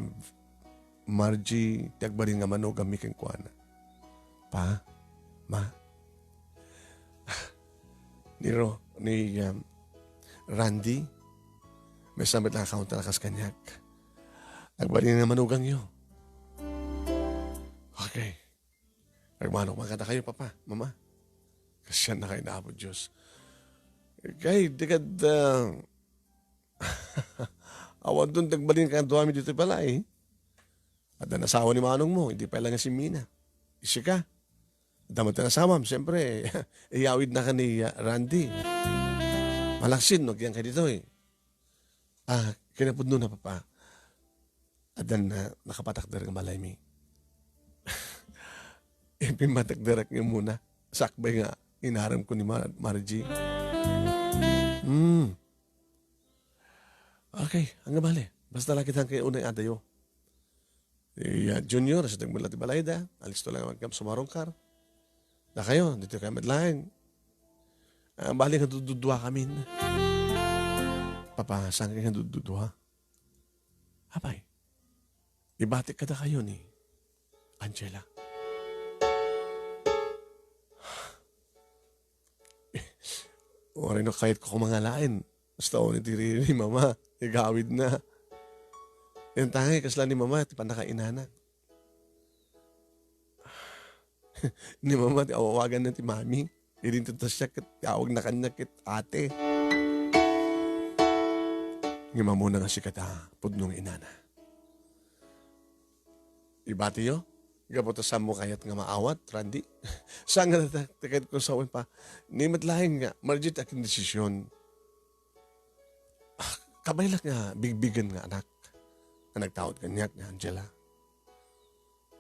Margie, ti agbalin nga manugammi kenkuana. Pa, Ma, ni Ro-, ni, um, Randy, maysa met lang a counter a kas kaniak. Agbalin nga manugangyo. Okay. Agmanok man kadakayo, Papa, Mama. Kasyan na kayo na Apo Diyos. Kay, di kad, ah, awan ton dagbalin kaduami dito balay. Addan asawa ni manong mo, hindi pa lang si Mina. Isika. Adda met asawam, siyempre, iyawid na ka ni, ah, Randy. Malaksid, no, agyan ka dito eh. Ah, kinapudno na, Papa. Addan na, nakapatakder nga balay mi. Ipimmatakderak nga muna. Sakbay nga, inarem ko ni Mar-, Margie. Hmm. Okay, ang bale. Basta lagi tang kay unay adayo. Iya, Junior, sa tagmula ti balayda, alisto lang magkam sumarungkar. Na kayo, dito kayo madlain. Ah, bali nga dududua kami. Papa, saan kayo nga dududua? Apay, ibatik kada kayo ni Angela. Waray no kayat ko kumangalain. Basta o ni tiri ni mama, igawid na. Yan tangay, kasla ni mama, ti panakainana. Ni mama, ti awawagan na ti mami. Idin to siya, ket awag na kanya, ket ate. Ngem amuna nga sikata, pudnong inana. Ibatiyo? Gapu ta saan mo kayat nga maawat, Randy? Saan nga nata-, takad ko sa pa? Ni met laeng nga, Margit akin desisyon. Ah, kabaylak nga bigbigen nga anak. Nga nagtaud kaniak nga Angela.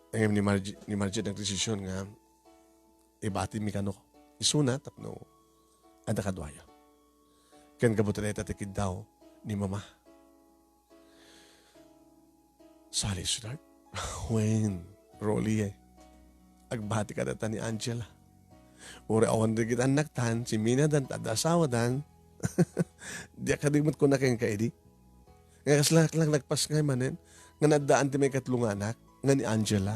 Ngem ni Margit, ni Margit nagdesisyon nga ibati mi kano isuna tapno adda kaduayo. Ken gapu ta dayta ti kiddaw ni mama. Sorry, sweetheart. Wen, Rolly, eh. Agbati kadata ni Angela. Uray awan dagiti annaktan, si Mina dan, adda asawa dan. Diak kadi met kuna kenka idi. Nga kasla lang nagpas ngay manen, nga naddaan ti maikatlo nga anak, nga ni Angela.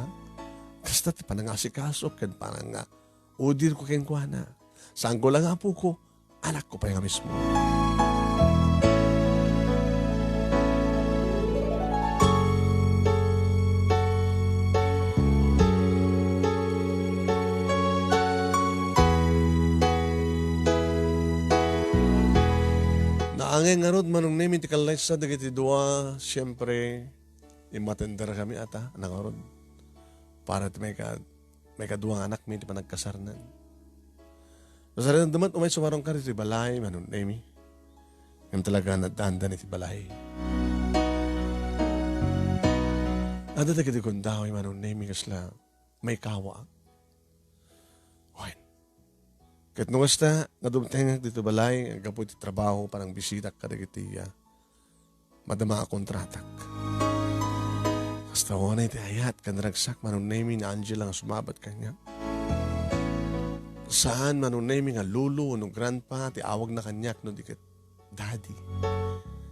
Kasta ti panangasikaso ken pananga-, udir ko kenkuana. Saan ko lang nga apoko, anak ko pay nga mismo. Naangay ngarud, Manong Nemi, ti kallaysa dagiti dua, siempre, immatender kami ata, nangarud. Para ti maika-, maikadua nga anakmi ti panagkasarnan. Kasarannada met umay sumarungkar iti balay, Manong Nemi. Ngem talaga, naddandan iti balay. Adda dagiti gundaway, Manong Nemi, kasla maikawaak. Wen. Ket no kasta, nga dumtengak dito balay, gapu iti trabaho, panangbisitak kadagiti, ah, madama a kontratak. Kasta unay ti ayat, ken ragsak, Manong Nemi, ni Angela nga sumabat kaniak. Saan, Manong Nemi, nga lolo wenno grandpa ti awagna kaniak no di ket daddy.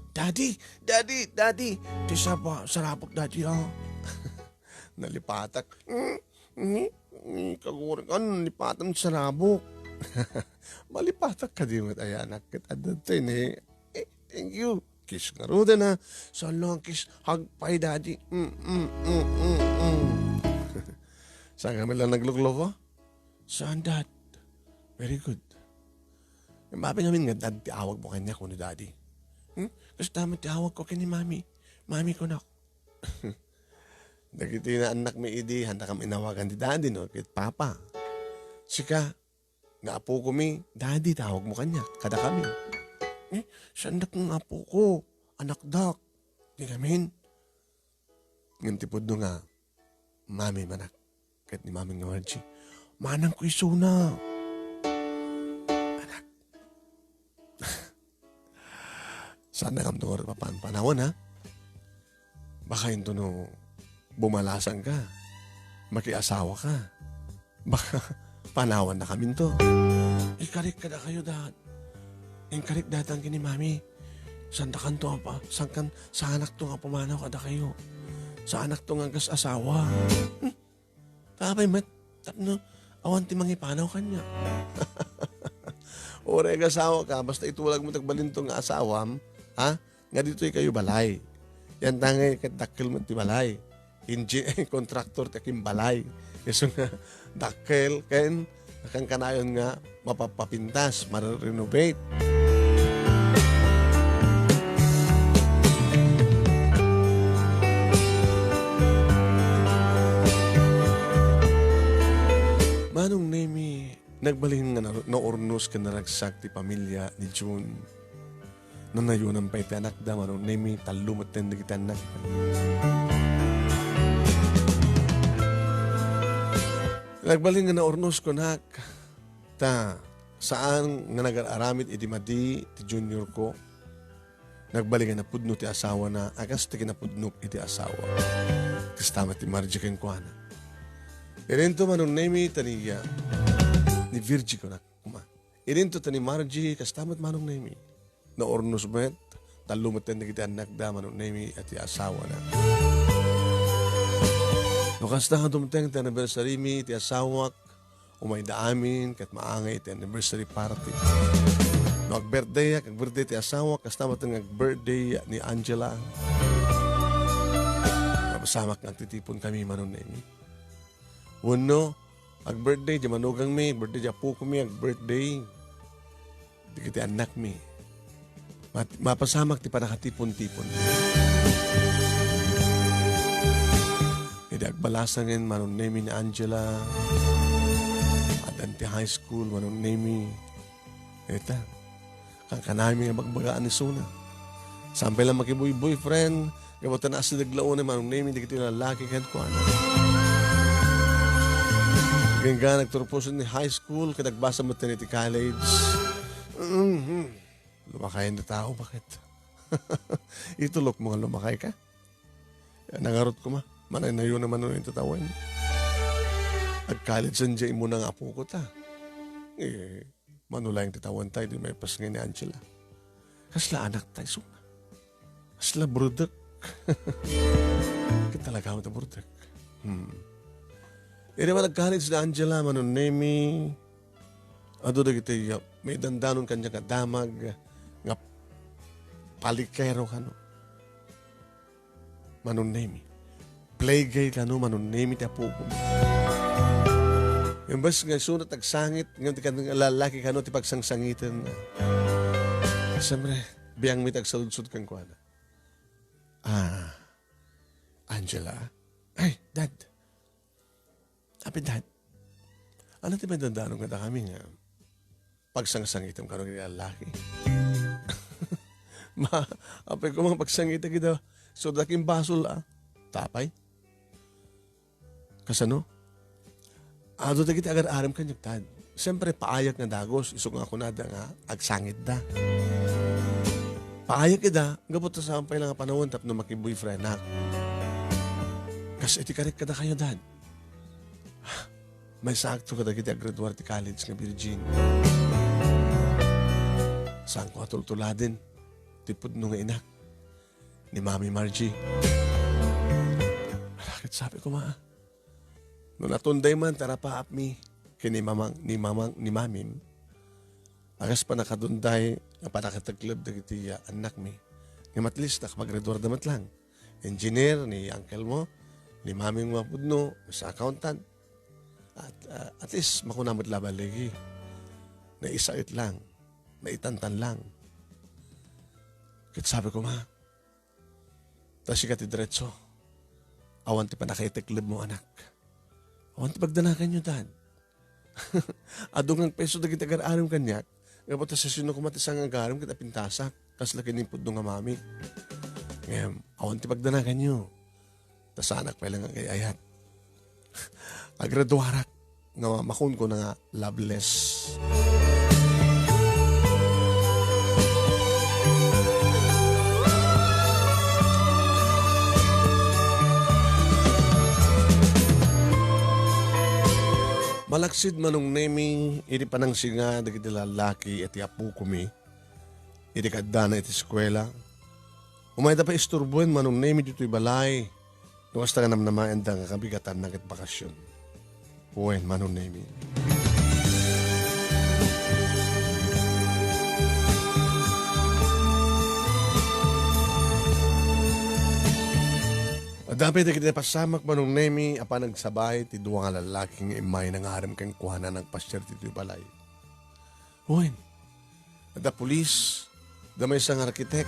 Daddy! Daddy! Daddy! Ti sapa-, sarabok, daddy, ah. Nalipatak. Mm, mm, mm, kagurik, ano, nalipatan ti sarabok. Malipatak kadi met aya anak ket adda ti ne. Eh, thank you. Kiss ngaruden, ha. Saan lang kiss? Hug pay, daddy. Mm, mm, mm, mm, mm. Saan kami lang naglukloko? Saan, dad? Very good. Mapi ngamin nga, dad, ti awag mo kanya kuno daddy. Hmm? Kasta met ti awag ko ken ni mami. Mami kunak. Dagiti naannakmi idi, haandak a inawagan ti daddy, no? Ket papa. Sika, nga apokomi, daddy, tawag mo kaniak, kada kami. Eh, saandak nga apoko, anakdak. Di ngamin. Ngem ti pudno nga, mami manak. Ket ni mami nga Margie, manang ko isuna. Anak. Saan na kam tungo papan-, panawan, ha? Baka into no bumalasan ka, makiasawa ka. Baka panawan na kaminto. Ikarik kada kayo, dad. Inkarik datan kini mami. Saan da kanto apa? Saan kan, saanak to nga pumanaw kada kayo? Saanak to nga gas asawa? Hmm? Apay met, tapno awan ti mangipanaw kanya. Uray agasawaka, basta itulagmo ti agbalinto nga asawam, ha? Nga ditoy kayo balay. Yan tangay ket dakkel met ti balay. Engi-, kontraktor ti akinbalay. Isu nga dakkel ken nakankanayon nga mapapapintas, mare-renovate. Manong Nemi, nagbalin nga na-, naurnos ken naragsak ti pamilia ni June. Nanayonan pay ti anakda, Manong Nemi, tallo metten dagiti annak. Nagbalin nga naurnos kunak, ta saan nga nagar-aramid iti madi ti junior ko. Nagbalin nga napudno ti asawana, a kas ti kinapudnok iti asawa. Kasta met ti Margie kenkuana. Idinto, Manong Nemi, ta ni, ah, ni Virgie kunak koma. Idinto ta ni Margie, kasta met, Manong Nemi. Naurnos met, tallo metten dagiti annakda, Manong Nemi, a ti asawana. No kasta nga dumteng ti anniversary mi iti asawak, umayda amin ket maangay iti anniversary party. No ag-birthday-ak, ag-birthday ti asawak, kasta met nga ag-birthday ni Angela. Mapasamak nga agtitipon kami, Manong Nemi. Wenno, ag-birthday di manugangmi, ag-birthday di apokomi, ag-birthday dagiti annakmi. Mat-, mapasamak ti pannakatipon-tipon. Idi agbalasang Manong Nemi ni Angela, addan ti high school, Manong Nemi. Ita, kankanami nga bagbagaan ni Suna. Saan pay lang makiboy-boyfriend, gapu ta naasideg la unay Manong Nemi dagiti lalaki kenkuana. Agingga nagturpos ni high school, ket agbasa met iti college. Mhm. Lumakayen ti tao, bakit? Itulok mo nga lumakay ka? Nangarot koma, manaynayo naman no iti tawen. Ag-college-an diay immuna nga apoko ta. Eh, mano laeng ti tawen tayo, di maipas nga ni Angela. Kasla anak tayo, Suna. Kasla brudek. Ket talaga ta brudek. Hmm. Idi man ag-college ni Angela, Manong Nemi, adu dagiti, uh, maidandanon kaniak nga damag nga palikero kano. Manong Nemi. Playgay kano, Manong Nemi, ti apokon. Imbes nga isunat agsangit, ngem ti kan-, lalaki kano ti pagsangsangiten. Siyempre, biangmi ti agsaludsod kenkuana. Ah, Angela? Ay, Dad. Apay, Dad, ania ti maidandanon kadakami nga pagsangsangitem kano nga lalaki? Ma, apay koma nga pagsangitek ida, sudakon basol, ah. Tapay? Kasano? Adu dagiti agar-arem kaniak, Dad. Siyempre, paayak nga dagus, isu nga kunada nga agsangitda. Paayak ida, gapu ta saan pay lang a panawen tapno makiboyfriendak. Kas iti karik kadakayo, Dad. Maisakto kadagiti aggraduar ti college nga virgin. Saanko a tultuladen ti pudno nga inak ni Mami Margie. Ala, ket sabi koma, no natunday man ti arapaapmi ken ni mamang, ni mamang, ni mamim, a kas pannakadunday nga pannakatekleb dagiti, ah, annakmi, ngem at least nakapagraduarda met lang. Engineer ni uncle mo, ni maming mo a pudno, sa accountant. At, ah, at least, makuna met la baligi. Naisaet lang, naitantan lang. Ket sabi koma, ta sika ti diretso. Awan ti pannakaitekleb mo, anak. Awan ti pagdanaganyo, Dad. Adu nga agpeso dagiti agar-arem kaniak. Nga ba't ta sasino koma ti sangagarem ket apintasak? Kasla ken ni pudno nga mami. Ngem, awan ti pagdanaganyo. Ta saanak pay lang agay-ayat. Agraduarak nga makunkuna nga loveless. Malaksid, Manong Nemi, iti panangsinga dagiti lalaki iti apokomi, iti kaaddana iti eskuela, umayda pay isturboen, Manong Nemi, ditoy balay. No kasta nga namnamaenda nga kabigatanna ket bakasyon. Wen, Manong Nemi. Adda pay dagiti napasamak, Manong Nemi, a panagsabay ti dua nga lallaki nga immay nangarem kenkuana nagpasiar ditoy balay. Wen, adda pulis, adda maysa nga arkitek.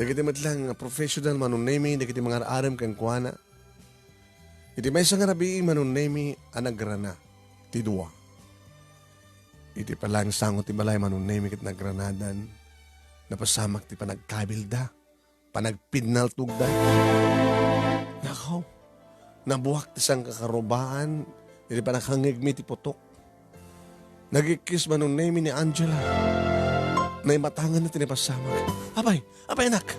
Dagiti met lang nga professional, Manong Nemi, dagiti mangar-arem kenkuana. Iti maysa nga rabii, Manong Nemi, a nagrana ti dua. Iti palaeng sango ti balay, Manong Nemi, ket nagranadan, napasamak ti panagkabilda, panagpinnaltogda. Nakaw, nabuak ti sangkakarubaan iti panakangngegmi ti putok. Nagikis, Manong Nemi, ni Angela. Naimatanganna ti napasamak. Apay, apay, anak!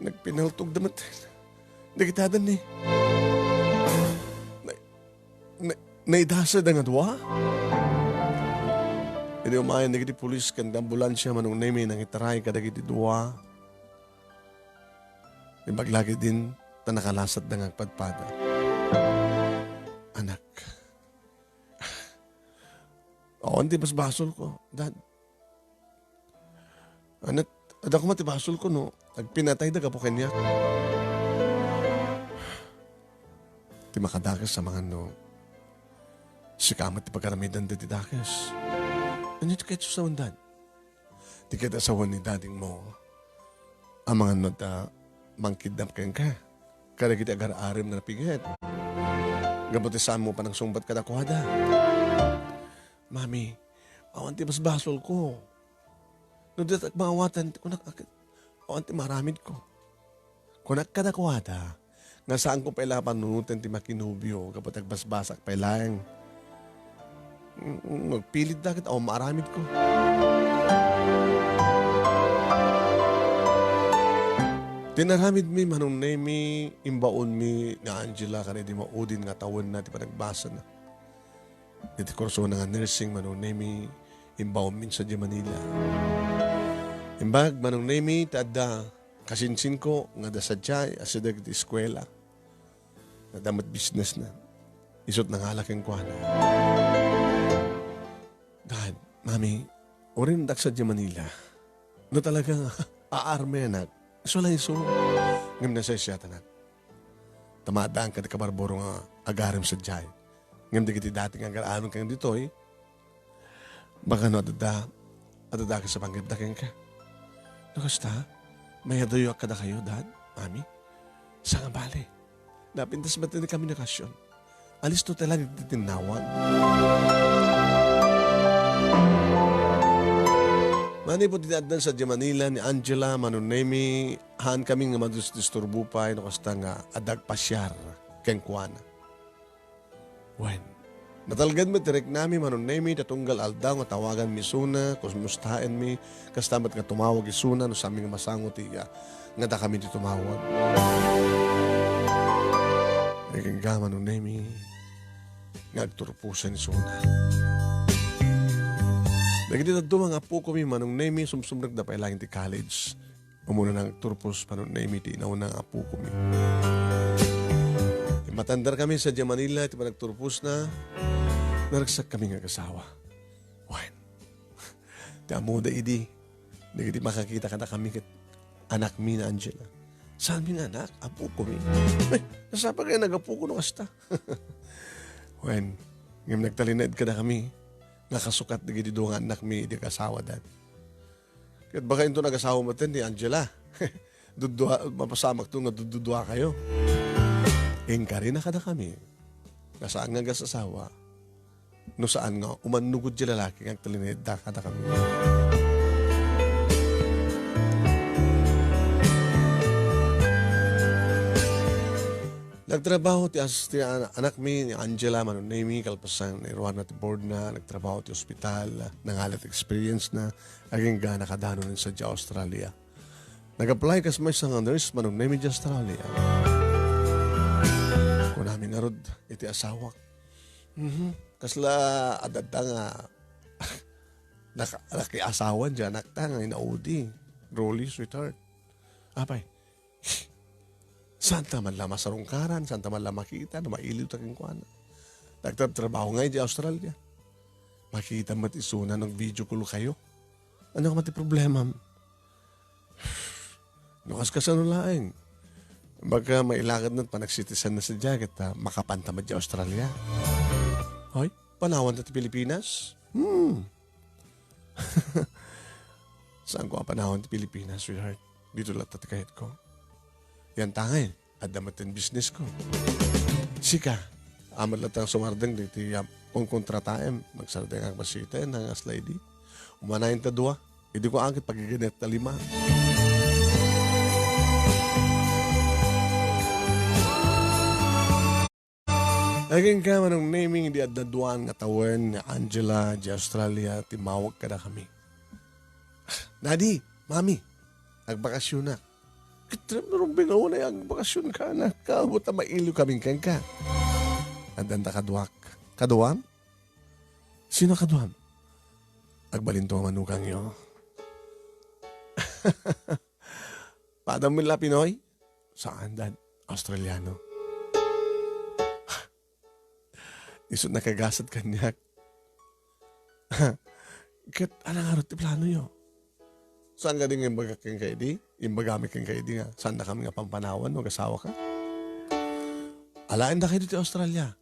Nagpinnaltogda met. Dagiti adanni. Na-, na-, naidasada nga dua? Idi umayen dagiti pulis ken ambulansia, Manong Nemi, nangitaray kadagiti dua. Ibaglagi din ta nakalasatda nga agpadpada. Anak. Awan ti basbasolko, Dad. Anak, adda koma ti basolko no agpinatayda gapu kaniak. Ti makadakes amangan no sika met ti pagaramidanda ti dakes. Ania ti kayatyo sawen, Dad? Ti kayat a sawen ni dadingmo amangan no adda mangkidnap kenka kadagiti agar-arem nga napiget. Gapu ti saanmo panagsungbat kadakuada. Mami, awan ti basbasolko. No diak maawatan, kunak, awan ti maaramidko. Kunak kadakuada nga saanko pay la a panunoten ti makinobio gapu ta agbasbasak pay laeng. Mm, agpilitda ket awan maaramidko. Ti inaramidmi, Manong Nemi, imbaonmi ni Angela kadagidi maudin nga tawenna ti panagbasana. Iti kursona nga nursing, Manong Nemi, imbaonmi sadiay Manila. Imbag, Manong Nemi, ti adda kasinsinko nga adda sadiay a sida iti eskuela. Adda met businessna. Isut' nangala kenkuana. Dad, Mami, urindak sadiay Manila. No talaga nga aarmenak, isu la isu. Ngem nasaysayatanak. Ta maaddaanka ti kabarbaro nga agarem sadiay. Ngem dagiti dati nga agar-arem kenka ditoy, baka no adda, adda dakes a panggepda kenka. No kasta, mayadayoak kadakayo, Dad, Mami. Saan nga bale. Napintas met ti komunikasyon. Alisto ti langit ti tinnawag. Manipud iti addan sadiay Manila ni Angela, Manong Nemi, haankami nga madisturbo pay no kasta nga adda agpasiar kenkuana. Wen, natalged met ti riknami, Manong Nemi, ta tunggal aldaw nga tawaganmi isuna, kumustaenmi, kasta met nga tumawag isuna no saanmi nga masango ti, ah, nga dakami ti tumawag. Nagingga, Manong Nemi, nga agturposan isuna. Dagiti dadduma nga appokomi, Manong Nemi, sumsumrekda pay laeng ti college. Umuna nga agturpos, Manong Nemi, ti inauna nga apokomi. Immatandarkami sadiay Manila iti panagturposna, naragsakkami nga agasawa. Wen, ti ammoda idi, dagiti makakita kadakami ket anakmi ni Angela. Saanmi nga anak? Apokomi. Ay, nasapa kaya nagapoko no kasta? Wen, ngem nagtalinaed kadakami, nakasukat dagiti dua nga annakmi idi agasawa, Dad. Ket baka inton agasawa metten ni Angela. Duddua, mapasamakto nga dudduduakayo. Inkarina kadakami nga saan nga agasawa, no saan nga umannugod ti lalaki nga agtalinaedda kadakami. Nagtrabaho ti as-, ti an-, anakmi ni Angela, Manong Nemi, kalpasan nairuarna ti boardna, nagtrabaho ti ospital, nangalat experience na, agingga nakadanon sadiay Australia. Nag-apply kas maysa nga nurse, Manong Nemi, idiay Australia. Kunami ngarud iti asawak, "Mhm, kasla adda nga naka-, nakiasawan ti anakta nga inaudi, Rolly, sweetheart." Apay, saanta man la masarungkaran, saanta man la makita no mailiwta kenkuana. Nagtratrabaho nga idiay Australia. Makita met isuna no ag-video call kayo. Ania koma ti problemam? No, kas-, kasano laeng? Baga mailakad na, panag-citizen na sadiay, ket, ah, makapanta met di Australia. Hoy, panawan ta ti Pilipinas? Hmm. Saanko a panawan ti Pilipinas, sweetheart? Dito latta ti kayatko. Yan tangay, adda met ti business ko. Sika, amat latta sumardeng diti, ah, konkontrataem, magsardeng ak basita, nang aslay di. Umanayen ta dua, idi ko agit pagiganet ta lima. Agingga, Manong Neming, di adda duaan nga tawen ni Angela, di Australia, timmawag kadakami. "Daddy, Mami, agbakasyonak." "Ket rumbeng a unay agbakasyon ka, anak, kaammo ta mailiw kamin kenka." Addanta kaduak. "Kaduam? Sino kaduam?" "Agbalinto a manukangyo." "Padam met la Pinoy?" "Saan, Dad. Australiano." Isu nakagasat kaniak. "Ket ania ngarud ti planoyo?" "Saan kadi nga imbagak kenka idi? Imbagami kenka idi nga saannakami nga pampanawan no agasawaka?" "Alaenda kayo ti Australia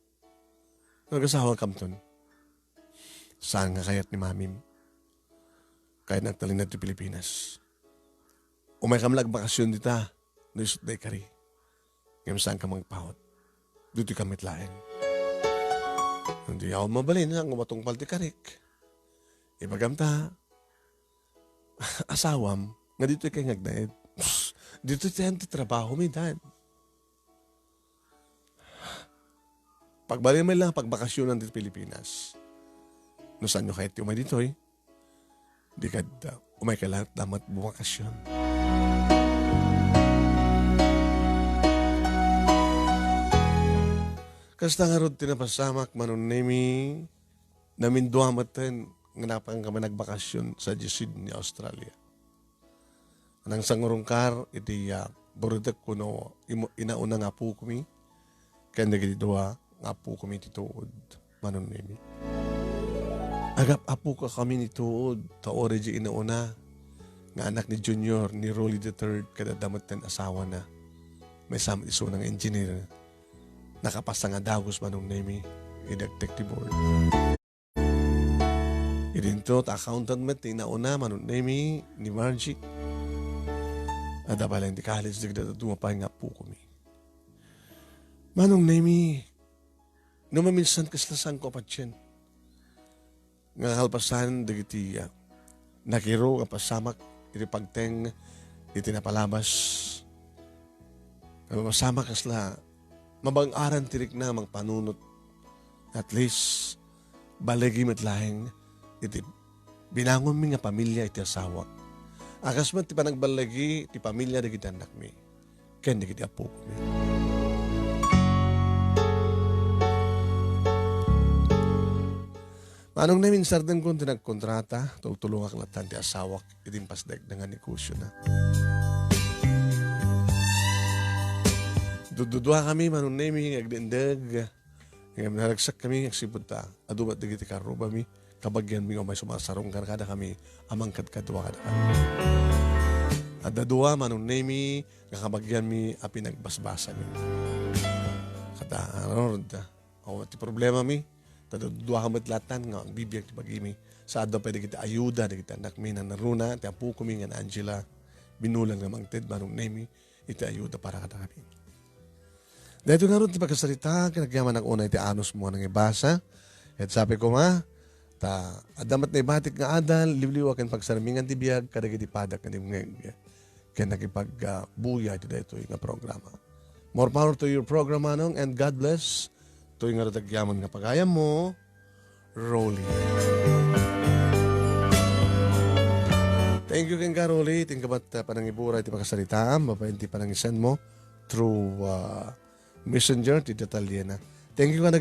no agasawakamton?" "Saan nga kayat ni Mamim? Kayatna agtalinaed ti Pilipinas. Umaykam la agbakasyon dita, no isut' da ikari. Ngem saanka mangpaut. Ditoy ka met laeng." "Diak mabalin, nga matungpal ti karik. Ibagam ta, asawam, nga ditoy kay nga agnaed." "Ditoy ti, ti trabahomi, Dad." "Pagbalin met la nga pagbakasyonan ti Pilipinas. No saanyo kayat ti umay ditoy, di kad, ah, umayka laeng met bumakasyon." Kasta ngarud ti napasamak, Manong Nemi, namindua metten nga napankami nagbakasyon sadiay Sydney, Australia. Nangsangurungkar iti, ah, burutek kuno imo-, inauna nga apokomi ken dagiti dua nga apokomi ti tuod, Manong Nemi. Agap-apokakami ni tuod, ta uray di inauna nga anak ni Junior, ni Rolly the third, ket adda metten asawana. Maysa met isuna nga engineer. Nakapasa nga dagus, Manong Nemi, idi agtek ti board. Idinto ta accountant met ti inauna, Manong Nemi, ni Margie. Adda pay laeng ti college degree dagiti dua pay nga apokomi. Manong Nemi, no maminsan kasla saanko a patien nga kalpasan dagiti, ah, nakiro nga pasamak iti pagteng iti napalabas. Nga mapasamak kasla mabang-aran ti rikna mangpanunot. At least, balligi met laeng iti binangonmi nga pamilia iti asawak. A kas met ti panagballigi ti pamilia dagiti annakmi ken dagiti apokomi. Manong Nemi, insardengko ti nagkontrata, tultulongak latta ti asawak iti impasdekna nga negosiona. Dududua kami, Manong Nemi, nga agdendeg. Ngem naragsak kami nga agsipud ta adu met dagiti karrubami, kabagianmi nga umay sumarsarungkar kadakami a mangkadkadua kadakami. Adda dua, Manong Nemi, nga kabagianmi a pinagbasbasami. Kata, Lord, awan ti problemami, ta dudua met latan nga agbibiag ti bagimi. Sa adda pay dagiti ayuda dagiti annakmi, nanaruna ti apokomi nga ni Angela, binulan nga mangted, Manong Nemi, iti ayuda para kadakami. Daytoy ngarud ti pakasarita, ket agyamanak unay ti anusmo a nangibasa. Ket sapay koma, ta adda met naibatik nga adal, liwliwa ken pagsarmingan ti biag kadagiti padak nga dimngeg ken nakipag-, ah, buya iti daytoy nga programa. More power to your program, Manong, and God bless. Toy ngarud agyaman nga pagayammo, Rolly. Thank you kenka, Rolly. Iti kabat, ah, panangibura iti pakasaritaam, babaen ti panangisenmo through, ah, messenger, ti detalyena. Thank you nga